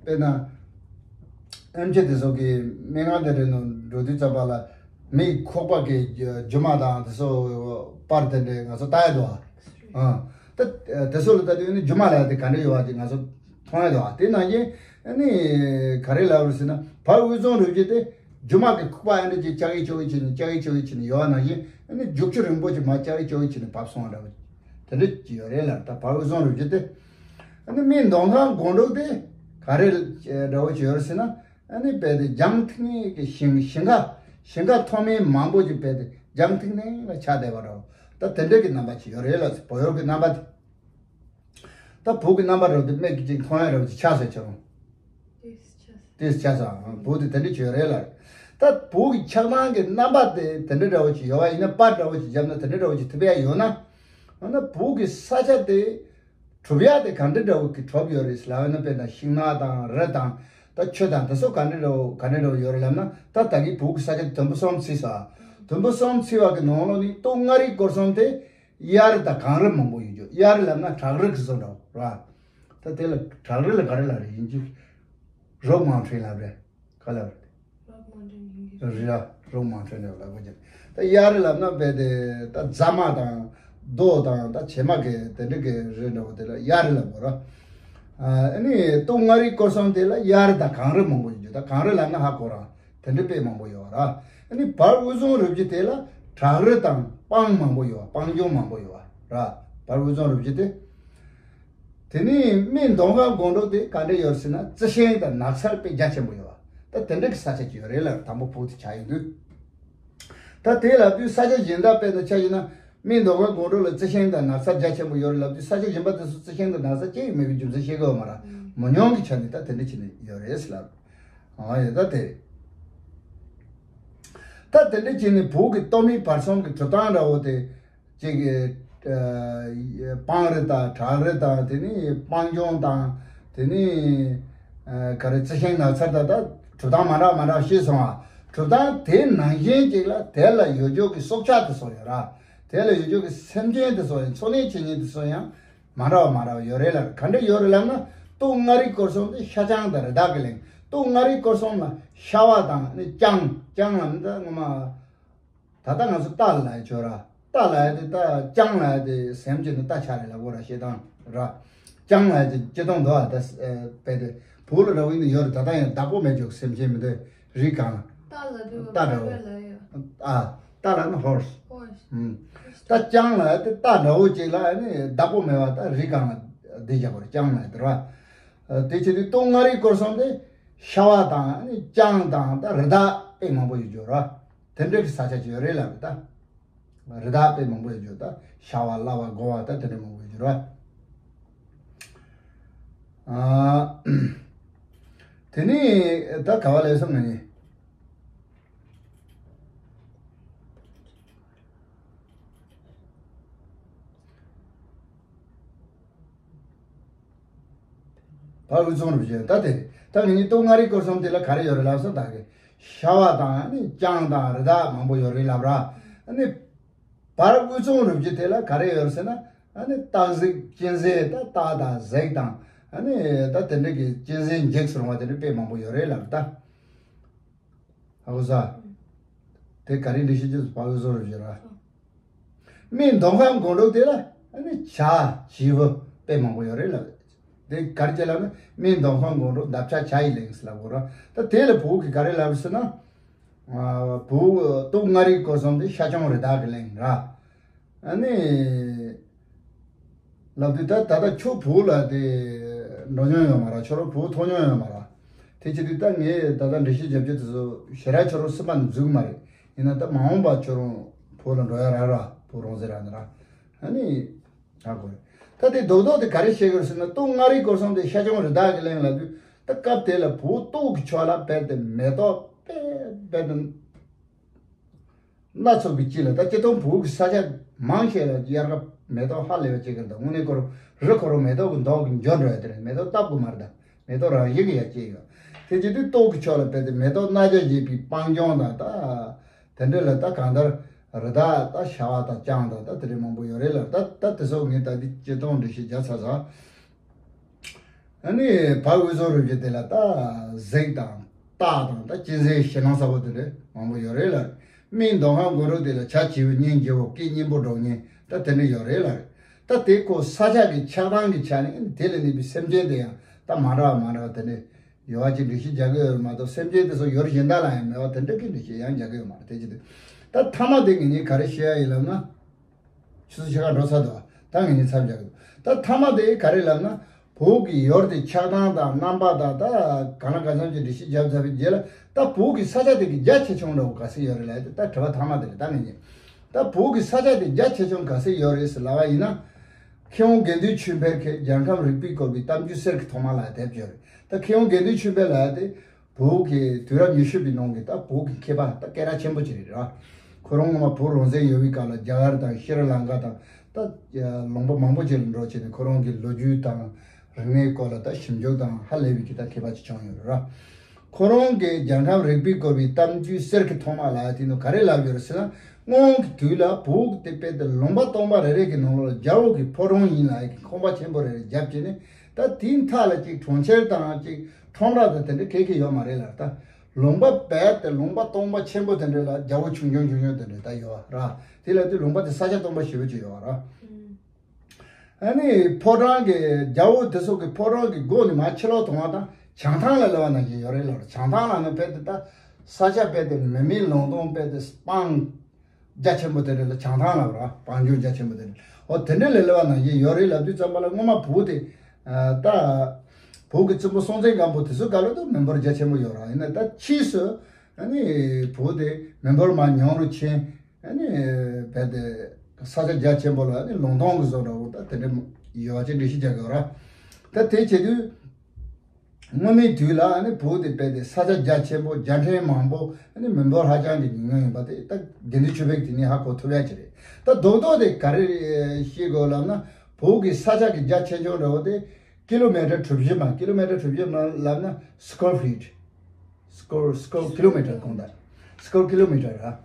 དཔེར་ན་ཨེམ་ཆི་དེ་ཚོ་གི་སྨན་ཁང་དེ་རེད་ནོ་འགྲོ་དུས་ཙམ་པ་ལ་མིའི་ཁོག་པ་གི་རྒྱུ་མ་དང་དེ་ཚོ་པར་དེ་འདྲས་ང་ཚོ་ལྟ་ཡ་འདུག་ཨ། ཨ། ད་དེ་ཚོ་ལ་ལྟ་དུས་ནི་རྒྱུ་མ་ལ་དེ་ག་འདྲ་ཡོད་པ་ཅིག་ང་ཚོ་མཐོང་ཡ་འདུག་ཨ། དེ་ནང་བཞིན་ཨ་ནི་ག་རེ་ལབ་རེད་ཟེར་ན་བར་དབུས་གཙང་རུ་བཞི་དེ་རྒྱུ་མ་གི་ཁོག་པ་ཨ་འདྲ་ཅིག་ལྕགས་ཀྱི་ལྕོག་གི་བྱས་ནས་ལྕགས་ཀྱི་ལྕོག་གི་བྱས་ནས་ཡོད་པ་ནང་བཞིན་ཨ་ནི་རྒྱུག་ཆུ་རིང་པོ་ཅིག་མར་ལྕགས་ཀྱི་ལྕོག་གི་བྱས་ནས་བབས་སོང་བ་འདྲ་བོ་དེ་འདྲ་ཅིག་ཡོད་རེད་ལ། ད་བར་དབུས་གཙང་རུ་བཞི་དེ་ཨ་ནི་སྨད་མདོ་ཁམས་སྒང་དྲུག་དེ་ག་རེ་འདྲ་བོ་ཅིག་ཡོད་རེད་ཟེར་ན། ཨ་ནི་རྦད་དེ་རྒྱང་ཐིང་ངེ་གི་ཞིང་ཞིང་ཁ་ཞིང་ཁ་མཐོ་དམན་མང་པོ་ཅིག་རྦད་དེ་རྒྱང་ཐིང་ངེ་ལ་ཆགས་བསྡད་པ་འདྲ་བོ། ད་དེ་འདྲ་གི་རྣམ་པ་ཅིག་ཡོད་རེད་ལ། བོད་ཡུལ་གྱི་རྣམ་པ་དེ། ད་བོད་ཀྱི་རྣམ་པ་རེད་དེ་སྨད་ཀྱི་ཅིག་མཐོང་ཡ་རེད་དེ་ཆགས་སོང་ཆགས་སོང་། དེ་ཆགས་སོང་། བོད་དེ་དེ་འདྲ་ཅིག་ཡོད་རེད་ལ། ད་བོད་ཀྱི་ཆགས་སྟངས་ཀྱི་རྣམ་པ་དེ་དེ་འདྲ་འདྲ་བོ་ཅིག་ཡོད་པ་ཡིན་ན་པར་འདྲ་བོ་ཅིག་བརྒྱབ་ན་དེ་འདྲ་འདྲ་བོ་ཅིག་ཐུབ་ཡ་ཡོད་ན། འོ་ན་བོད་ཀྱི་ས་ཆ་དེ་གྲུབ་ཡ་དེ་ག་འདྲ་འདྲ་བོ་གི་གྲུབ་ཡོད་རེད་ལབ་ན། དཔེར་ན་ཤིང་ནགས་དང་རི་དང་ད་ཆུ་དང་དེ་ཚོ་ག་འདྲ་འདྲ་བོ་ག་འདྲ་འདྲ་བོ་ཡོད་རེད་ལབ་ན། ད་ད་གི་བོད་ཀྱི་ས་ཆ་དུམ་བུ་གསུམ་ཚིག་སོང་། དུམ་བུ་གསུམ་ཚིག་པ་གི་ནང་ལོགས་ནས་སྟོད་མངའ་རིས་སྐོར་གསུམ་དེ་གཡའ་རི་དང་གངས་རི་མང་པོ་ཡོད་རྒྱུ། གཡའ་རི་ལབ་ན་བྲག་རི་གི་བཟོ་འདྲ་བོ་ར། ད་དེ་ལ་བྲག་རི་ལ་ག་རེ་ལབ་རེད། དབྱིན་ཇི་རོག་མའུན་ཊེན་ལབ་རེད། ག་ལབ་རེད། རི་ལ་རོག་མའུན་ཊེན་ལབ་ལབ་དགོས་ཀྱི། ད་གཡའ་རི་ལབ་ན་རྦད་དེ་ད་རྫ་མ་དང་རྡོ་དང་ད་བྱེ་མ་གི་དེ་འདྲ་གི་རི་འདྲ་བོ་དེ་ལ་གཡའ་རི་ལབ་དགོས་ར། ཨ་ནི་སྟོད་མངའ་རིས་སྐོར་གསུམ་དེ་ལ་གཡའ་རི་དང་གངས་རི་མང་པོ་ཡོད་རྒྱུ། ད་གངས་རི་ལབ་ན་ཧ་གོ་ར། དེ་འདྲ་དཔེ་མང་པོ་ཡོད་ར། ཨ་ནི་བར་དབུས་གཙང་རུ་བཞི་དེ་ལ་བྲག་རི་དང་སྤང་མང་པོ་ཡོད། སྤང་ལྗོངས་མང་པོ་ཡོད་ར། བར་དབུས་གཙང་རུ་བཞི་དེ། དེ་ནས་སྨད་མདོ་ཁམས་སྒང་དྲུག་དེ་ག་འདྲ་ཡོད་ཟེར་ན་རྩི་ཤིང་དང་ནགས་ཚལ་དཔེ་རྒྱ་ཆེན་པོ་ཡོད་པ། ད་དེ་འདྲ་གི་ས་ཆ་ཅིག་ཡོད་རེད་ལ། དང་པོ་བོད་དེ་ཆགས་ཡོང་དུས། ད་དེ་ལབ་དུས་ས་ཆ་གཞན་དག་དཔེར་ན་ཆ་བཞག་ན་སྨད་མདོ་ཁམས་སྒང་དྲུག་ལ་རྩི་ཤིང་དང་ནགས་ཚལ་རྒྱ་ཆེན་པོ་ཡོད་རེད་ལབ་དུས་ས་ཆ་གཞན་པ་དེ་ཚོ་རྩི་ཤིང་དང་ནགས་ཚལ་སྐྱེ་ཡོད་མེད་པའི་རྒྱུ་མཚན་ཤེས་ཀྱི་ཡོད་མ་རེད། མང་ཉུང་གི་ཆ་ནས་ད་དེ་འདྲ་བྱས་ནས་ཡོད་རེད་ལབ། ཨ་ཡོད་ད་དེ། ད་དེ་འདྲ་བྱས་ནས་བོད་ཀྱི་སྟོད་སྨད་བར་གསུམ་གྱི་གྲུབ་སྟངས་འདྲ་བོ་དེ། གཅིག་གི་ཨ་སྤང་རི་དང་བྲག་རི་དང་དེ་ནས་སྤང་ལྗོངས་དང་དེ་ནས་ཨ་ག་རེ་རྩི་ཤིང་ནགས་ཚལ་དང་ད་གྲུབ་སྟངས་མ་འདྲ་མ་འདྲ་བཤད་སོང་ང་། གྲུབ་སྟངས་དེ་ནང་བཞིན་གཅིག་ལ་དེ་ལ་ཡོད་རྒྱུ་གི་སྲོག་ཆགས་དེ་ཚོ་ཡོད་ར། དེ་ལ་ཡོད་རྒྱུ་གི་སེམས་ཅན་དེ་ཚོ་ཡང་འཚོ་གནས་བྱེད་མཁན་དེ་ཚོ་ཡང་མ་འདྲ་བ་མ་འདྲ་བ་ཡོད་རེད་ལ། ག་འདྲ་ཡོད་རེད་ལབ་ན་སྟོད་མངའ་རིས་སྐོར་གསུམ་དེ་ཤ་ལྕང་དང་རི་དྭགས་ཀྱི་གླིང་། སྟོད་མངའ་རིས་སྐོར་གསུམ་ལ་ཤ་བ་དང་ནི་ལྕང་། ལྕང་ལབ་ན་ད་ངོ་མ། ད་ལྟ་ང་ཚོ་རྟ་ལ་ཡ་ཅོ་ར། རྟ་ལ་ཡ་དེ་ད་ལྕང་ལ་ཡ་དེ་སེམས་ཅན་ནི་རྟ་ཆགས་རེད་ལབ་དགོས་ར། བཤད་སྟངས་ར། ལྕང་ལ་ཡ་དེ་སྤྱིར་བཏང་འདུག་ཨ། ད་ཨེ་དཔེ་དེ་བོད་ལ་འདྲ་བོ་ཡིན་ན་ཡོད་རེད། ད་ལྟ་ཡང་བདག་པོ་མེད་ཅོག་སེམས་ཅན་མི་འདུག་རི་སྒང་ལ། རྟ་ལ་དུ་རྟ་འདྲ་བོ། ཨ། རྟ་ལ་ནི་ཧོར་སི། ཧོར་སི། ཨུམ། ད་ལྕང་ལ་ཡ་དེ་རྟ་འདྲ་བོ་ཅིག་ལ་ཨ་ནི་བདག་པོ་མེད་པ་ད་རི་སྒང་ལ་བསྡད་བཞག་པ་རེད། ལྕང་ལ་ཡ་དེ་ར། ཨ་དེ་བྱེད་དུས་སྟོད་མངའ་རིས་སྐོར་གསུམ་དེ་ཤ་བ་དང་ཨ་ནི་ལྕང་དང་ད་རི་དྭགས་དཔེ་མང་པོ་ཡོད་ཅོག་ར། དེ་འདྲ་གི་ས་ཆ་ཅིག་ཡོད་རེད་ལབ་རེད་ད། རི་དྭགས་དཔེ་མང་པོ་ཡོད་རྒྱུ། ད་ཤ་བ་གླ་བ་སྒོ་བ་ད་དེ་འདྲ་མང་པོ་ཡོད་རྒྱུ་ར། ཨ། དེ་ནས་ད་ག་བ་ལས་སོང་ངས་ནི། བར་དབུས་གཙང་རུ་བཞི་ད་དེ་རེད། ད་ངེད་གཉིས་སྟོད་མངའ་རིས་སྐོར་གསུམ་དེ་ལ་ག་རེ་ཡོད་རེད་ལབ་སོང་ད་གི། ཤ་བ་དང་ནི་སྤྱང་དང་རི་དྭགས་མང་པོ་ཡོད་རེད་ལབ་ར། ནི་བར་དབུས་གཙང་རུ་བཞི་དེ་ལ་ག་རེ་ཡོད་ཟེར་ན། ཨ་ནི་སྟག་གཟིག་གཅན་གཟན་ད་སྟག་དང་གཟིག་དང་། ཨ་ནི་ད་དེ་འདྲ་གི་གཅན་གཟན་འཇིགས་སུ་རུང་བ་དེ་འདྲ་དཔེ་མང་པོ་ཡོད་རེད་ལབ་ད། ཧ་གོ་ས། དེ་ག་རེ་འདྲ་ཤེས་ཀྱི་བར་དབུས་གཙང་རུ་བཞི་ར། སྨད་མདོ་ཁམས་སྒང་དྲུག་དེ་ལ་ཨ་ནི་བྱ་བྱིའུ་དཔེ་མང་པོ་ཡོད་རེད་ལབ། དེ་ག་རེ་བྱས་ལབ་ན་སྨད་མདོ་ཁམས་སྒང་དྲུག་འདབ་ཆགས་བྱ་ཡི་གླིང་ཟེར་ལབ་དགོས་ར། ད་དེ་ལ་བོད་ཀྱི་ག་རེ་ལབ་ཟེར་ན། ཨ། བོད་སྟོད་མངའ་རིས་སྐོར་གསུམ་དེ་ཤ་ཆང་རི་དྭགས་ཀྱི་གླིང་ར། ཨ་ནི། ལབ་དུས་ད་ད་ལྟ་ཁྱོད་བོད་ལ་དེ་འགྲོ་མྱོང་ཡོད་མ་རེད། ཁྱོད་རང་བོད་ཐོན་མྱོང་ཡོད་མ་རེད། དེ་བྱེད་དུས་ད་ངས་ད་ལྟ་འགྲེལ་བཤད་རྒྱབ་རྒྱུ་དེ་ཚོ་ཞེ་དྲག་ཁྱོད་རང་སེམས་པ་ནས་འཛུལ་གི་མ་རེད། ཡིན་ན་ད་མ་འོངས་པ་ཁྱོད་རང་བོད་ལ་འགྲོ་ཡ་རག་ར། བོད་རང་བཙན་རག་ན་ར། ཨ་ནི། ཧ་གོ་རེད། ད་དེ་རྡོག་རྡོག་དེ་ག་རེ་བཤད་གི་རེད་ཟེར་ན། སྟོད་མངའ་རིས་སྐོར་གསུམ་དེ་ཤ་ཆང་རི་དྭགས་ཀྱི་གླིང་ལབ་དུས་ད་སྐབས་དེ་ལ་བོད་སྟོད་ཀྱི་ཕྱོགས་ལ་རྦད་དེ་མེ་ཏོག་དཔེ་རྦད་དེ་སྣ་ཚོགས་པའི་དཀྱིལ་ལ། ད་སྤྱིར་བཏང་བོད་ཀྱི་ས་ཆ་མང་ཆེ་ལ་དབྱར་ཁ་མེ་ཏོག་ཧ་ལས་པ་སྐྱེ་གི་རེད། ད་དངོས་གནས་ཁོ་རང་རི་ཁོ་རང་མེ་ཏོག་གི་མདོག་གིས་འཇོ་འགྲོ་ཡ་དེ་རེད། མེ་ཏོག་བཏབ་དགོས་མ་རེད། ད་མེ་ཏོག་རང་བཞིན་གྱིས་ཡར་སྐྱེ་ཡོད། དེ་བྱེད་དུས་སྟོད་ཀྱི་ཕྱོགས་ལ་རྦད་དེ་མེ་ཏོག་སྣ་བརྒྱ་བཞད་པའི་སྤང་ལྗོངས་དང་། ད་དེ་འདྲ་ལ་ད་གང་ལྟར་རི་དྭགས་ད་ཤ་བ་དང་སྤྱང་དང་ད་དེ་འདྲ་མང་པོ་ཡོད་རེད་ལ། ད་ད་དེ་ཚོ་ངས་ད་འདི་སྤྱིར་བཏང་འགྲེལ་བཤད་རྒྱག་ཚར་ཚར། ཨ་ནི་བར་དབུས་གཙང་རུ་བཞི་དེ་ལ་ད་གཟིག་དང་སྟག་དང་ད་གཅན་གཟན་ཞེད་སྣང་ཚ་པོ་དེ་འདྲ་མང་པོ་ཡོད་རེད་ལ། སྨད་མདོ་ཁམས་སྒང་དྲུག་དེ་ལ་བྱ་བྱིའུ་གཉན་རྗེ་བོ་སྐད་སྙན་པོ་སྒྲོག་མཁན་ད་དེ་འདྲ་ཡོད་རེད་ལ། ད་དེ་ཁོ་ས་ཆ་གི་ཆགས་སྟངས་ཀྱི་ཆ་ནས་དེ་ལ་གནས་པའི་སེམས་ཅན་དེ་ཡང་ད་མ་འདྲ་བ་མ་འདྲ་བ་དེ་འདྲ་ཡོད་པ་ཅིག་འགྲེལ་བཤད་རྒྱག་གི་ཡོད་རེད་མ་གཏོགས། སེམས་ཅན་དེ་ཚོ་ཡུལ་གཞན་དག་ལ་ཡང་མེད་པ་དེ་འདྲ་གི་འགྲེལ་བཤད་ཡང་རྒྱག་གི་ཡོད་མ་རེད། དེ་ཅི་སྟེ། ད་མཐའ་མ་དེ་ངེད་གཉིས་ག་རེ་བཤད་ཡ་ཡིན་ལབ་ན། ཆུ་ཚོད་ཕྱེད་ཀ་འགྲོ་ཚར་འདུག་ད་ངེད་གཉིས་མཚམས་བཞག་གི་འདུག་ད་མཐའ་མ་དེ་ག་རེ་ལབ་ན། བོད་ཀྱི་ཡུལ་དེ་ཆགས་སྟངས་དང་རྣམ་པ་དང་། ད་གང་ལ་གང་འཚམ་གྱི་འགྲེལ་བཤད་བརྒྱབ་ཚར་བའི་རྗེས་ལ། ད་བོད་ཀྱི་ས་ཆ་དེ་གི་རྒྱ་ཆེ་ཆུང་འདྲ་བོ་ག་ཚད་ཡོད་རེད་ལབ་ཡ་དེ་ད་དྲི་བ་མཐའ་མ་དེ་རེད། ད་ངེད་གཉིས་ད་བོད་ཀྱི་ས་ཆ་དེ་རྒྱ་ཆེ་ཆུང་ག་ཚད་ཡོད་རེད་ཟེར་ལབ་པ་ཡིན་ན། མཁས་དབང་དགེ་འདུན་ཆོས་འཕེལ་གྱི་རྒྱལ་ཁམས་རིག་པའི་སྐོར་བའི་གཏམ་རྒྱུད་གསེར་གྱི་ཐོག་མ་ལབ་ཡ་དེབ་ཅིག་ཡོད་རེད། ད་མཁས་དབང་དགེ་འདུན་ཆོས་འཕེལ་ལབ་ཡ་དེ། བོད་ཀྱི་དུས་རབས་ཉི་ཤུ་པའི་ནང་གི་ད་བོད་ཀྱི་མཁས་པ་ད་སྐད་གྲགས་ཆེན་པོ་ཅིག་རེད་ར། ཁོ་རང་སྔོན་མ་བོད་རང་བཙན་ཡོད་པའི་སྐབས་ལ་རྒྱ་གར་དང་ཤྲི་ལང་ཀ་དང་ད་ལུང་པ་མང་པོ་ཅིག་ལ་འགྲོ་བྱས་ནས་ཁོ་རང་གི་ལོ་རྒྱུས་དང་རིག་གནས་སྐོར་ལ་ད་ཞིབ་འཇུག་དང་ཧ་ལས་པའི་གི་ད་མཁས་པ་ཅིག་བྱུང་ཡོད་རེད་ར། ཁོ་རང་གི་རྒྱལ་ཁམས་རིག་པའི་སྐོར་བའི་གཏམ་རྒྱུད་གསེར་གྱི་ཐོག་མ་ལབ་ཡ་དེ་ནང་ག་རེ་ལབ་ཡོད་རེད་ཟེར་ན། སྔོན་གྱི་དུས་ལ་བོད་ཀྱི་དེ་དཔེ་དེ་ལུང་པ་སྟོང་པ་རེ་རེ་གི་ནང་ལོགས་ལ་རྒྱལ་པོ་གི་ཕོ་བྲང་ཡིན་ལབ་ཡ་གི་ཁང་པ་ཆེན་པོ་རེ་རེ་བརྒྱབ་བྱས་ནས། ད་དེའི་མཐའ་ལ་ཅིག་གྲོང་ཁྱེར་དང་ཅིག་ཁྲོམ་ར་དང་དེ་འདྲ་ག་གེ་ཡོད་མ་རེད་ལ། ད་ལུང་པ་རྦད་དེ་ལུང་པ་སྟོང་པ་ཆེན་པོ་དེ་འདྲ་ལ་རྒྱལ་པོ་ཆུང་ཆུང་ཆུང་ཆུང་དེ་འདྲ་ད་ཡོད་ར། དེ་ལབ་དུས་ལུང་པ་དེ་ས་ཆ་སྟོང་པ་ཞེ་པོ་ཅིག་ཡོད་ར། ཨ་ནི་ཕོ་བྲང་གི་རྒྱལ་པོ་དེ་ཚོ་གི་ཕོ་བྲང་གི་སྒོ་ནས་མར་ཕྱི་ལོགས་མཐོང་བ་དང་བྱང་ཐང་ལ་སླེབས་པ་ནང་བཞིན་ཡོད་རེད་ལ། བྱང་ཐང་ལ་ནི་རྦད་དེ་ད་ས་ཆ་རྦད་དེ་མི་མེད་ལུང་སྟོང་རྦད་དེ་སྤང་རྒྱ་ཆེན་པོ་དེ་རེད་ལ། བྱང་ཐང་ལ་ར་སྤང་ལྗོངས་རྒྱ་ཆེན་པོ་དེ་རེད། འོ་དེ་འདྲ་ལ་སླེབས་པ་ནང་བཞིན་ཡོད་རེད་ལབ་དུས་ཙམ་པ་ལ་སྔོན་མ་བོད་དེ་ད་བོད་ཀྱི་བཙུན་པོ་སྲོང་བཙན་སྒམ་པོ་དེ་ཚོའི་སྐབས་ལ་ད་མི་འབོར་རྒྱ་ཆེན་པོ་ཡོད་ར། ཡིན་ན་ད་ཕྱིས་སུ་ཨ་ནི་བོད་དེ་མི་འབོར་མར་ཉུང་རུ་ཕྱིན། ཨ་ནི་རྦད་དེ་ས་ཆ་རྒྱ་ཆེན་པོ་ལ་ཨ་ནི་ལུང་སྟོང་གི་བཟོ་འདྲ་བོ་ད་དེ་འདྲ་ཡོད་པ་ཅིག་འགྲེལ་བཤད་རྒྱག་གི་ཡོད་ར། ད་དེ་བྱེད་དུས་སྔོན་མའི་དུས་ལ་ཨ་ནི་བོད་དེ་རྦད་དེ་ས་ཆ་རྒྱ་ཆེན་པོ་རྒྱ་ཕྲན་མང་པོ་ཨ་ནི་མི་འབོར་ཧ་ཅང་གི་ཉུང་ཉུང་ཡིན་པ་དེ་ད་དགེ་འདུན་ཆོས་འཕེལ་གྱིས་དེ་ནས་ཧ་གོ་ཐུབ་ཡ་ཅིག་རེད། ད་རྡོག་རྡོག་དེ་ག་རེ་ཤེས་དགོས་ལབ་ན། བོད་ཀྱི་ས་ཆ་གི་རྒྱ་ཆེ་ཆུང་འདྲ་བོ་དེ་ཀི་ལོ་མི་ཊར་གྲུ་བཞི་མ། ཀི་ལོ་མི་ཊར་གྲུ་བཞི་མ་ལབ་ན་square feet། སི་ཀོར་སི་ཀོར་ཀི་ལོ་མི་ཊར་གོང་ད། སི་ཀོར་ཀི་ལོ་མི་ཊར་ར།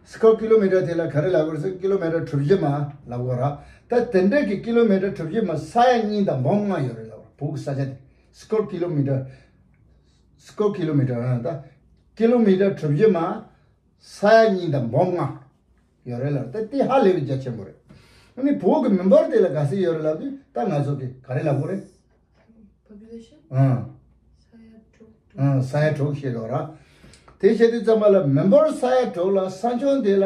སི་ཀོར་ཀི་ལོ་མི་ཊར་དེ་ལ་ག་རེ་ལབ་དགོས་རེད་ཟེར། ཀི་ལོ་མི་ཊར་གྲུ་བཞི་མ་ལབ་དགོས་ར། ད་དེ་འདྲ་གི་ཀི་ལོ་མི་ཊར་གྲུ་བཞི་མ་ས་ཡ་གཉིས་དང་འབུམ་ལྔ་ཡོད་རེད་ལབ། བོད་ཀྱི་ས་ཆ་དེ་སི་ཀོར་ཀི་ལོ་མི་ཊར། སི་ཀོར་ཀི་ལོ་མི་ཊར་ར། ད་ཀི་ལོ་མི་ཊར་གྲུ་བཞི་མ་ས་ཡ་གཉིས་དང་འབུམ་ལྔ་ཡོད་རེད་ལབ། ད་དེ་ཧ་ལས་པའི་རྒྱ་ཆེན་པོ་རེད། ཨ་ནི་བོད་ཀྱི་མི་འབོར་དེ་ལ་ག་ཚད་ཡོད་རེད་ལབ་དུས་ད་ང་ཚོ་གི་ག་རེ་ལབ་དགོས་རེད། Population? ཨང་། ས་ཡ་དྲུག་དྲུག་ཨང་། ས་ཡ་དྲུག་བཤད་དོ་ར། དེ་བཤད་དུས་ཙམ་པ་ལ་མི་འབོར་ས་ཡ་དྲུག་ལ་ས་ཁྱོན་དེ་ལ་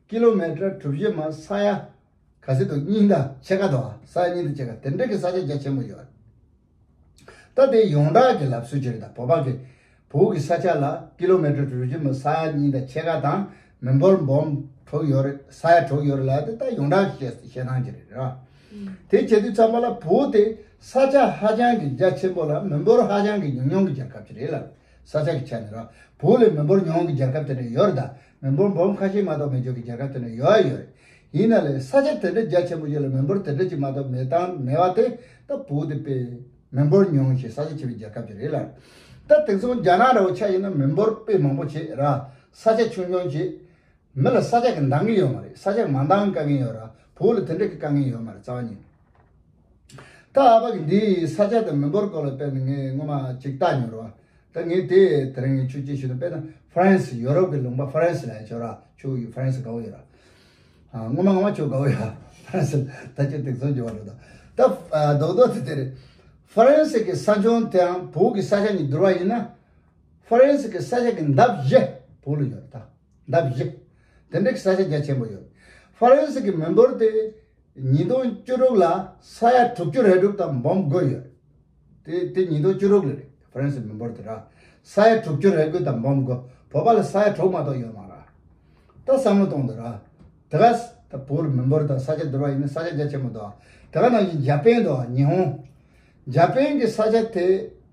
ཀི་ལོ་མི་ཊར་གྲུ་བཞི་མ་ས་ཡ་ག་ཚད་འདུག་གཉིས་དང་ཕྱེད་ཀ་འདུག་ས་ཡ་གཉིས་དང་ཕྱེད་ཀ་དེ་འདྲ་གི་ས་ཆ་རྒྱ་ཆེན་པོ་ཡོད། ད་དེ་ཡོངས་གྲགས་ཀྱི་ལབ་སྲོལ་ཅིག་རེད། ད་བོད་པ་གི་བོད་ཀྱི་ས་ཆ་ལ་ཀི་ལོ་མི་ཊར་གྲུ་བཞི་མ་ས་ཡ་གཉིས་དང་ཕྱེད་ཀ་དང་མི་འབོར་འབུམ་ དྲུག་ཡོད་རེད། ས་ཡ་དྲུག་ཡོད་རེད་ལབ་དེ་ད་ཡོངས་གྲགས་ཀྱི་བཤད་སྟངས་ཅིག་རེད་ར། དེ་བྱེད་དུས་ཙམ་པ་ལ་བོད་དེ་ས་ཆ་ཧ་ཅང་གི་རྒྱ་ཆེན་པོ་ལ་མི་འབོར་ཧ་ཅང་གི་ཉུང་ཉུང་གི་རྒྱལ་ཁབ་ཅིག་རེད་ལ། ས་ཆ་གི་ཆ་ནས་ར། བོད་ལས་མི་འབོར་ཉུང་གི་རྒྱལ་ཁབ་དེ་འདྲ་ཡོད་རེད་ད། མི་འབོར་འབུམ་ཁ་ཤས་མ་གཏོགས་མེད་རྒྱུ་གི་རྒྱལ་ཁབ་དེ་འདྲ་ཡོད་ཡོད་རེད། ཡིན་ན་ལས་ས་ཆ་དེ་འདྲ་རྒྱ་ཆེན་པོ་ཅིག་ལ་མི་འབོར་དེ་འདྲ་ཅིག་མ་གཏོགས་མེད་སྟངས་མེད་པ་དེ་ད་བོད་དེ་དཔེ་མི་འབོར་ཉུང་ཞིང་ས་ཆ་ཆེ་བའི་རྒྱལ་ཁབ་ཅིག་རེད་ལ། ད་དེང་སང་རྒྱ་ནག་འདྲ་བོ་ཆ་ཡིན་ན་མི་འབོར་དཔེ་མང་པོ་བྱེད་ར། ས་ཆ་ཆུང་ཆུང་བྱེད། མི་ལ་ས་ཆ་གི་འདང་གི་ཡོད་མ་རེད། ས་ཆ་མ་འདང་དཀའ་ངལ་ཡོད་ར། བོད་ལ་དེ་འདྲ་གི་དཀའ་ངལ་ཡོད་མ་རེད་རྩ་བ་ཉིད། ད་ཨ་ཕ་གི་འདི་ས་ཆ་དང་མི་འབོར་སྐོར་ལ་དཔེར་ན་ངས་སྔོན་མ་ཅིག་བལྟ་མྱོང་ར། ད་ངས་དེ་དེ་རིང་ངས་ཁྱོད་ཅིག་ཞུ་ན་དཔེར་ན་ཧྥ་རན་སི་ཡོ་རོབ་ཀྱི་ལུང་པ་ཧྥ་རན་སི་ལ་ཡ་ཁྱོད་ར་ཁྱོད་ཀྱི་ཧྥ་རན་སི་དགའ་བོ་ཡོད་ར། ཨ་སྔོན་མ་སྔོན་མ་ཁྱོད་དགའ་བོ་ཡོད་ཧྥ་རན་སི་ལ། ད་ཁྱོད་དེང་སང་འགྱོ་བ་རེད་ད། ད་ཨ་རྡོག་རྡོག་དེ་དེ་རེད། ཧྥ་རན་སི་གི་ས་ཁྱོན་དེའང་བོད་ཀྱི་ས་ཆ་གཉིས་བསྡུར་བ་ཡིན་ན། ཧྥ་རན་སི་གི་ས་ཆ་གི་ལྡབ་བཞི་བོད་ལ་ཡོད་རེད་ད། ལྡབ་བཞི། དེ་འདྲའི་ས་ཆ་རྒྱ་ཆེན་པོ་ཡོད། ཧྥ་རན་སི་གི་མི་འབོར་དེ་ཉིས་སྟོང་བཅུ་དྲུག་ལ་ས་ཡ་དྲུག་ཅུ་རེ་དྲུག་དང་འབུམ་དགུ་ཡོད། དེ་དེ་ཉིས་སྟོང་བཅུ་དྲུག་ལ་རེད། ཧྥ་རན་སི་མི་འབོར་དེ་ར། ས་ཡ་དྲུག་ཅུ་རེ་དགུ་དང་འབུམ་དགུ། བོད་པ་ལ་ས་ཡ་དྲུག་མ་གཏོགས་ཡོད་མ་ར། ད་བསམ་བློ་གཏོང་དུས་ར། དེ་ག་ད་བོད་མི་འབོར་དང་ས་ཆ་བསྡུར་བ་ཡིན་ན་ས་ཆ་རྒྱ་ཆེན་པོ་འདུག་དེ་ག་ནང་བཞིན་འཇར་པན་འདུག་ཉི་ཧོང་། འཇར་པན་གྱི་ས་ཆ་དེ་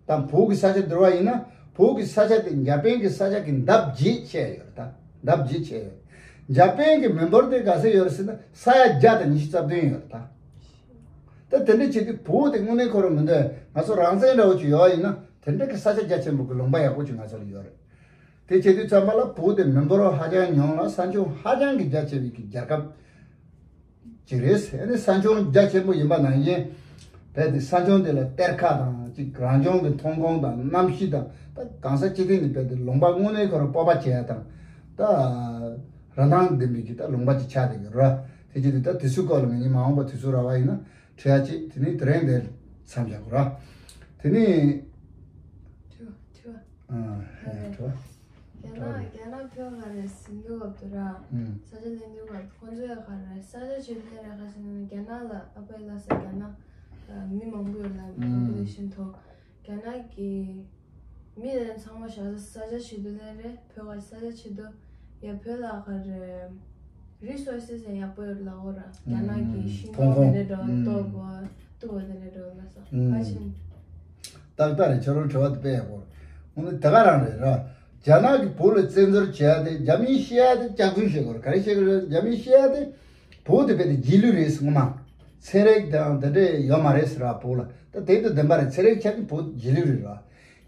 དང་བོད་ཀྱི་ས་ཆ་བསྡུར་བ་ཡིན་ན། བོད་ཀྱི་ས་ཆ་དེ་འཇར་པན་གྱི་ས་ཆ་གི་ལྡབ་བརྒྱད་ཆེ་ཡོད་རེད་ད། ལྡབ་བརྒྱད་ཆེ་ཡོད། འཇར་པན་གྱི་མི་འབོར་དེ་ག་ཚོད་ཡོད་རེད་ཟེར་ན་ས་ཡ་བརྒྱ་དང་ཉི་ཤུ་རྩ་བདུན་ཡོད་རེད་ད། ད་དེ་འདྲ་བྱེད་དུས་བོད་དེ་དངོས་གནས་ཁོ་རང་མི་འདོད། ང་ཚོ་རང་བཙན་འདྲ་བོ་ཅིག་ཡོད་ཡིན་ན་དེ་འདྲ་གི་ས་ཆ་རྒྱ་ཆེན་པོ་གི་ལུང་པ་ཡག་པོ་ཅིག་ང་ཚོ་ལ་ཡོད་རེད། དེ་བྱེད་དུས་ཙམ་པ་ལ་བོད་དེ་མི་འབོར་ཧ་ཅང་ཉུང་ལ་ས་ཁྱོན་ཧ་ཅང་གི་རྒྱ་ཆེ་བའི་གི་རྒྱལ་ཁབ་ཅིག་རེད། ཨ་ནི་ས་ཁྱོན་རྒྱ་ཆེན་པོ་ཡིན་པ་ནང་བཞིན་རྦད་དེ་ས་ཁྱོན་དེ་ལ་གཏེར་ཁ་དང་ཅིག་རང་བྱུང་གི་ཐོན་ཁུངས་དང་གནམ་གཤིས་དང་ད་གང་ས་ཅི་ཐད་ནས་རྦད་དེ་ལུང་པ་དངོས་གནས་ཁོ་རང་སྤོབས་པ་བྱེད་ཡ་དང་ད་རིན་ཐང་ལྡན་པའི་གི་ད་ལུང་པ་ཅིག་ཆགས་བསྡད་ཡོད་ར། དེ་བྱེད་དུས་ད་དེ་ཚོའི་སྐོར་ལ་ངེད་གཉིས་མ་འོངས་པ་དུས་ཚོད་རག་པ་ཡིན་ན། དྲི་ཡ་གཅིག་དེ་ནས་དེ་རིང་འདིར་མཚམས་བཞག་གོ་ར། དེ་ནས། དྲི་བ་དྲི་བ། ཨ་ཧེ་དྲི་བ། རྒྱ་ནག་རྒྱ་ནག་བོད་ག་རེ་ཟིན་དུས་སྐབས་དུ་ར། ཨུམ། ས་ཆ་ལེན་དུས་སྐབས་ཁོང་ཚོས་ག་རེ་ས་ཆ་ཆེ་ལེན་རེད་ག་ཟེར་ན་རྒྱ་ནག་ལ་ཨ་ཕའི་ལ་ས་རྒྱ་ནག་མི་མང་པོ་ཡོད་ལ་ཨུམ། པོ་པུ་ལེ་ཤན་ཐོག་རྒྱ་ནག་གི་མི་དེ་ཚང་མ་བཞག་ས་ས་ཆ་ཆེ་དུ་ལེན་རེད། བོད་ག་ས་ཆ་ཆེ་དུ་ཡ་བོད་ལ་ག་རེ་རི་སོར་སི་སི་ཡག་པོ་ཡོད་ལ་འོ་ར། རྒྱ་ནག་གི་ཤིང་ཐོན་ཁུངས་དེ་འདྲ་འགྲོ་ཨུམ། ལྟོ་གོ་ལྟོ་གོ་དེ་འདྲ་འགྲོ་ལ་ས་ཨུམ། ག་ཆེན། ཏག་ཏག་རེད། ཁྱོད་རང་དྲི་བ་དེ་དཔེ་ཡག་པོ་རེད། འོ་ན་དེ་ག་རང་རེད་ར། རྒྱ་ནག་གི་བོད་ལ་བཙན་འཛུལ་བྱས་ཏེ་རྒྱ་མིའི་བཤད་ཡ་དེ་སྐྱག་རྫུན་བཤད་དགོས་རེད། ག་རེ་བཤད་དགོས་རེད། རྒྱ་མིའི་བཤད་ཡ་དེ་བོད་དེ་རྦད་དེ་རྗེས་ལུས་རེད་ཟེར་ངོ་མ། ཚན་རིག་དང་དེ་འདྲས་ཡོད་མ་རེད་ཟེར་ར་བོད་ལ། ད་དེ་དང་བདེན་པ་རེད། ཚན་རིག་ཆ་ནས་བོད་རྗེས་ལུས་རེད་ར།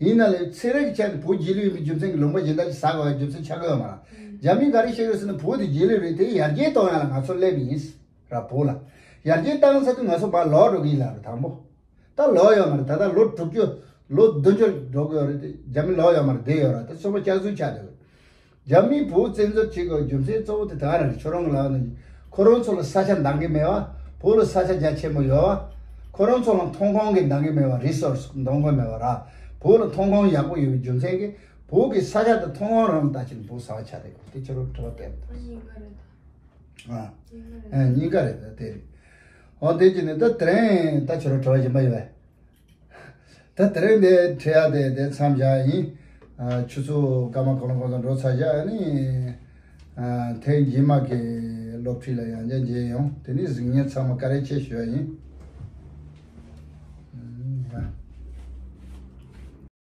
ཡིན་ན་ལས་ཚན་རིག་ཆ་ནས་བོད་རྗེས་ལུས་ཡིན་པའི་རྒྱུ་མཚན་གྱིས་ལུང་པ་གཞན་དག་ཅིག་ཟ་དགོས་པའི་རྒྱུ་མཚན་ཆགས་ཀྱི་ཡོད་མ་རེད། རྒྱ་མིས་ག་རེ་བཤད་ཡོད་ཟེར་ན་བོད་དེ་རྗེས་ལུས་རེད། དེ་ཡར་རྒྱས་གཏོང་ཡ་ལ་ང་ཚོ་སླེབས་ཡིན་ཟེར་ར་བོད་ལ། ཡར་རྒྱས་བཏང་ཚར་དུས་ང་ཚོ་ཕར་ལོག་འགྲོ་གི་ཡིན་ལབ་རེད་དང་པོ། ད་ལོག་ཡོད་མ་རེད། ད་ལྟ་ལོ་དྲུག་ཅུ་ལོ་བདུན་ཅུ་འགྲོ་གི་ཡོད་རེད་དེ་རྒྱ་མི་ལོག་ཡོད་མ་རེད། བསྡད་ཡོད་ར། ད་ཚང་མ་སྐྱག་རྫུན་ཆགས་བསྡད་ཡོད། རྒྱ་མིས་བོད་བཙན་འཛུལ་བྱེད་དགོས་རྒྱུ་མཚན་གཙོ་བོ་དེ་ད་ག་རང་རེད། ཁྱོད་རང་གི་ལབ་ན་ཁོ་རང་ཚོ་ལ་ས་ཆ་འདང་གི་མེད་པ། བོད་ལ་ས་ཆ་རྒྱ་ཆེན་པོ་ཡོད་པ། ཁོ་རང་ཚོ་ལ་ཐོན་ཁུངས་ཀྱི་འདང་གི་མེད་པ། རི་སོར་སི་འདང་གི་མེད་པ་ར། བོད་ལ་ཐོན་ཁུངས་ཡག་པོ་ཡོད་པའི་རྒྱུ་མཚན་གྱིས་བོད་ཀྱི་ས་ཆ་དང་ཐོན་ཁུངས་རང་ལ་ལྟ་ཕྱིན་བོད་ཟ་བ་ཆགས་བསྡད་ཡོད། དེ་ཁྱོད་རང་དྲི་བ་དཔེ་ཨ་ཡིན་ག་རེད་ད། ཨ། ཡིན་ག་རེད། ཨ་གཉིས་ཀ་རེད། ད་དེ་རེད། འོ་དེ་གྱིས་ནི་ད་དེ་རིང་ད་ཁྱོད་རང་དྲི་བ་གཞན་པ་ཡོད་པས། ད་དེ་རིང་འདི་འཕྲད་ཡ་དེ་དེ་མཚམས་བཞག་ཡིན། ཨ་ཆུ་ཚོད་སྐར་མ་གང་ལ་གང་ཚང་འགྲོ་ཚར་བཞག་ཨ་ནི་ཨ་ཐེངས་རྗེས་མ་གི་སློབ་ཁྲིད་ལ་ཡང་བསྐྱར་མཇལ་ཡོང་། དེ་ནི་གཟིགས་མཁན་ཚང་མ་བཀའ་དྲིན་ཆེ་ཞུ་ཡ་ཡིན།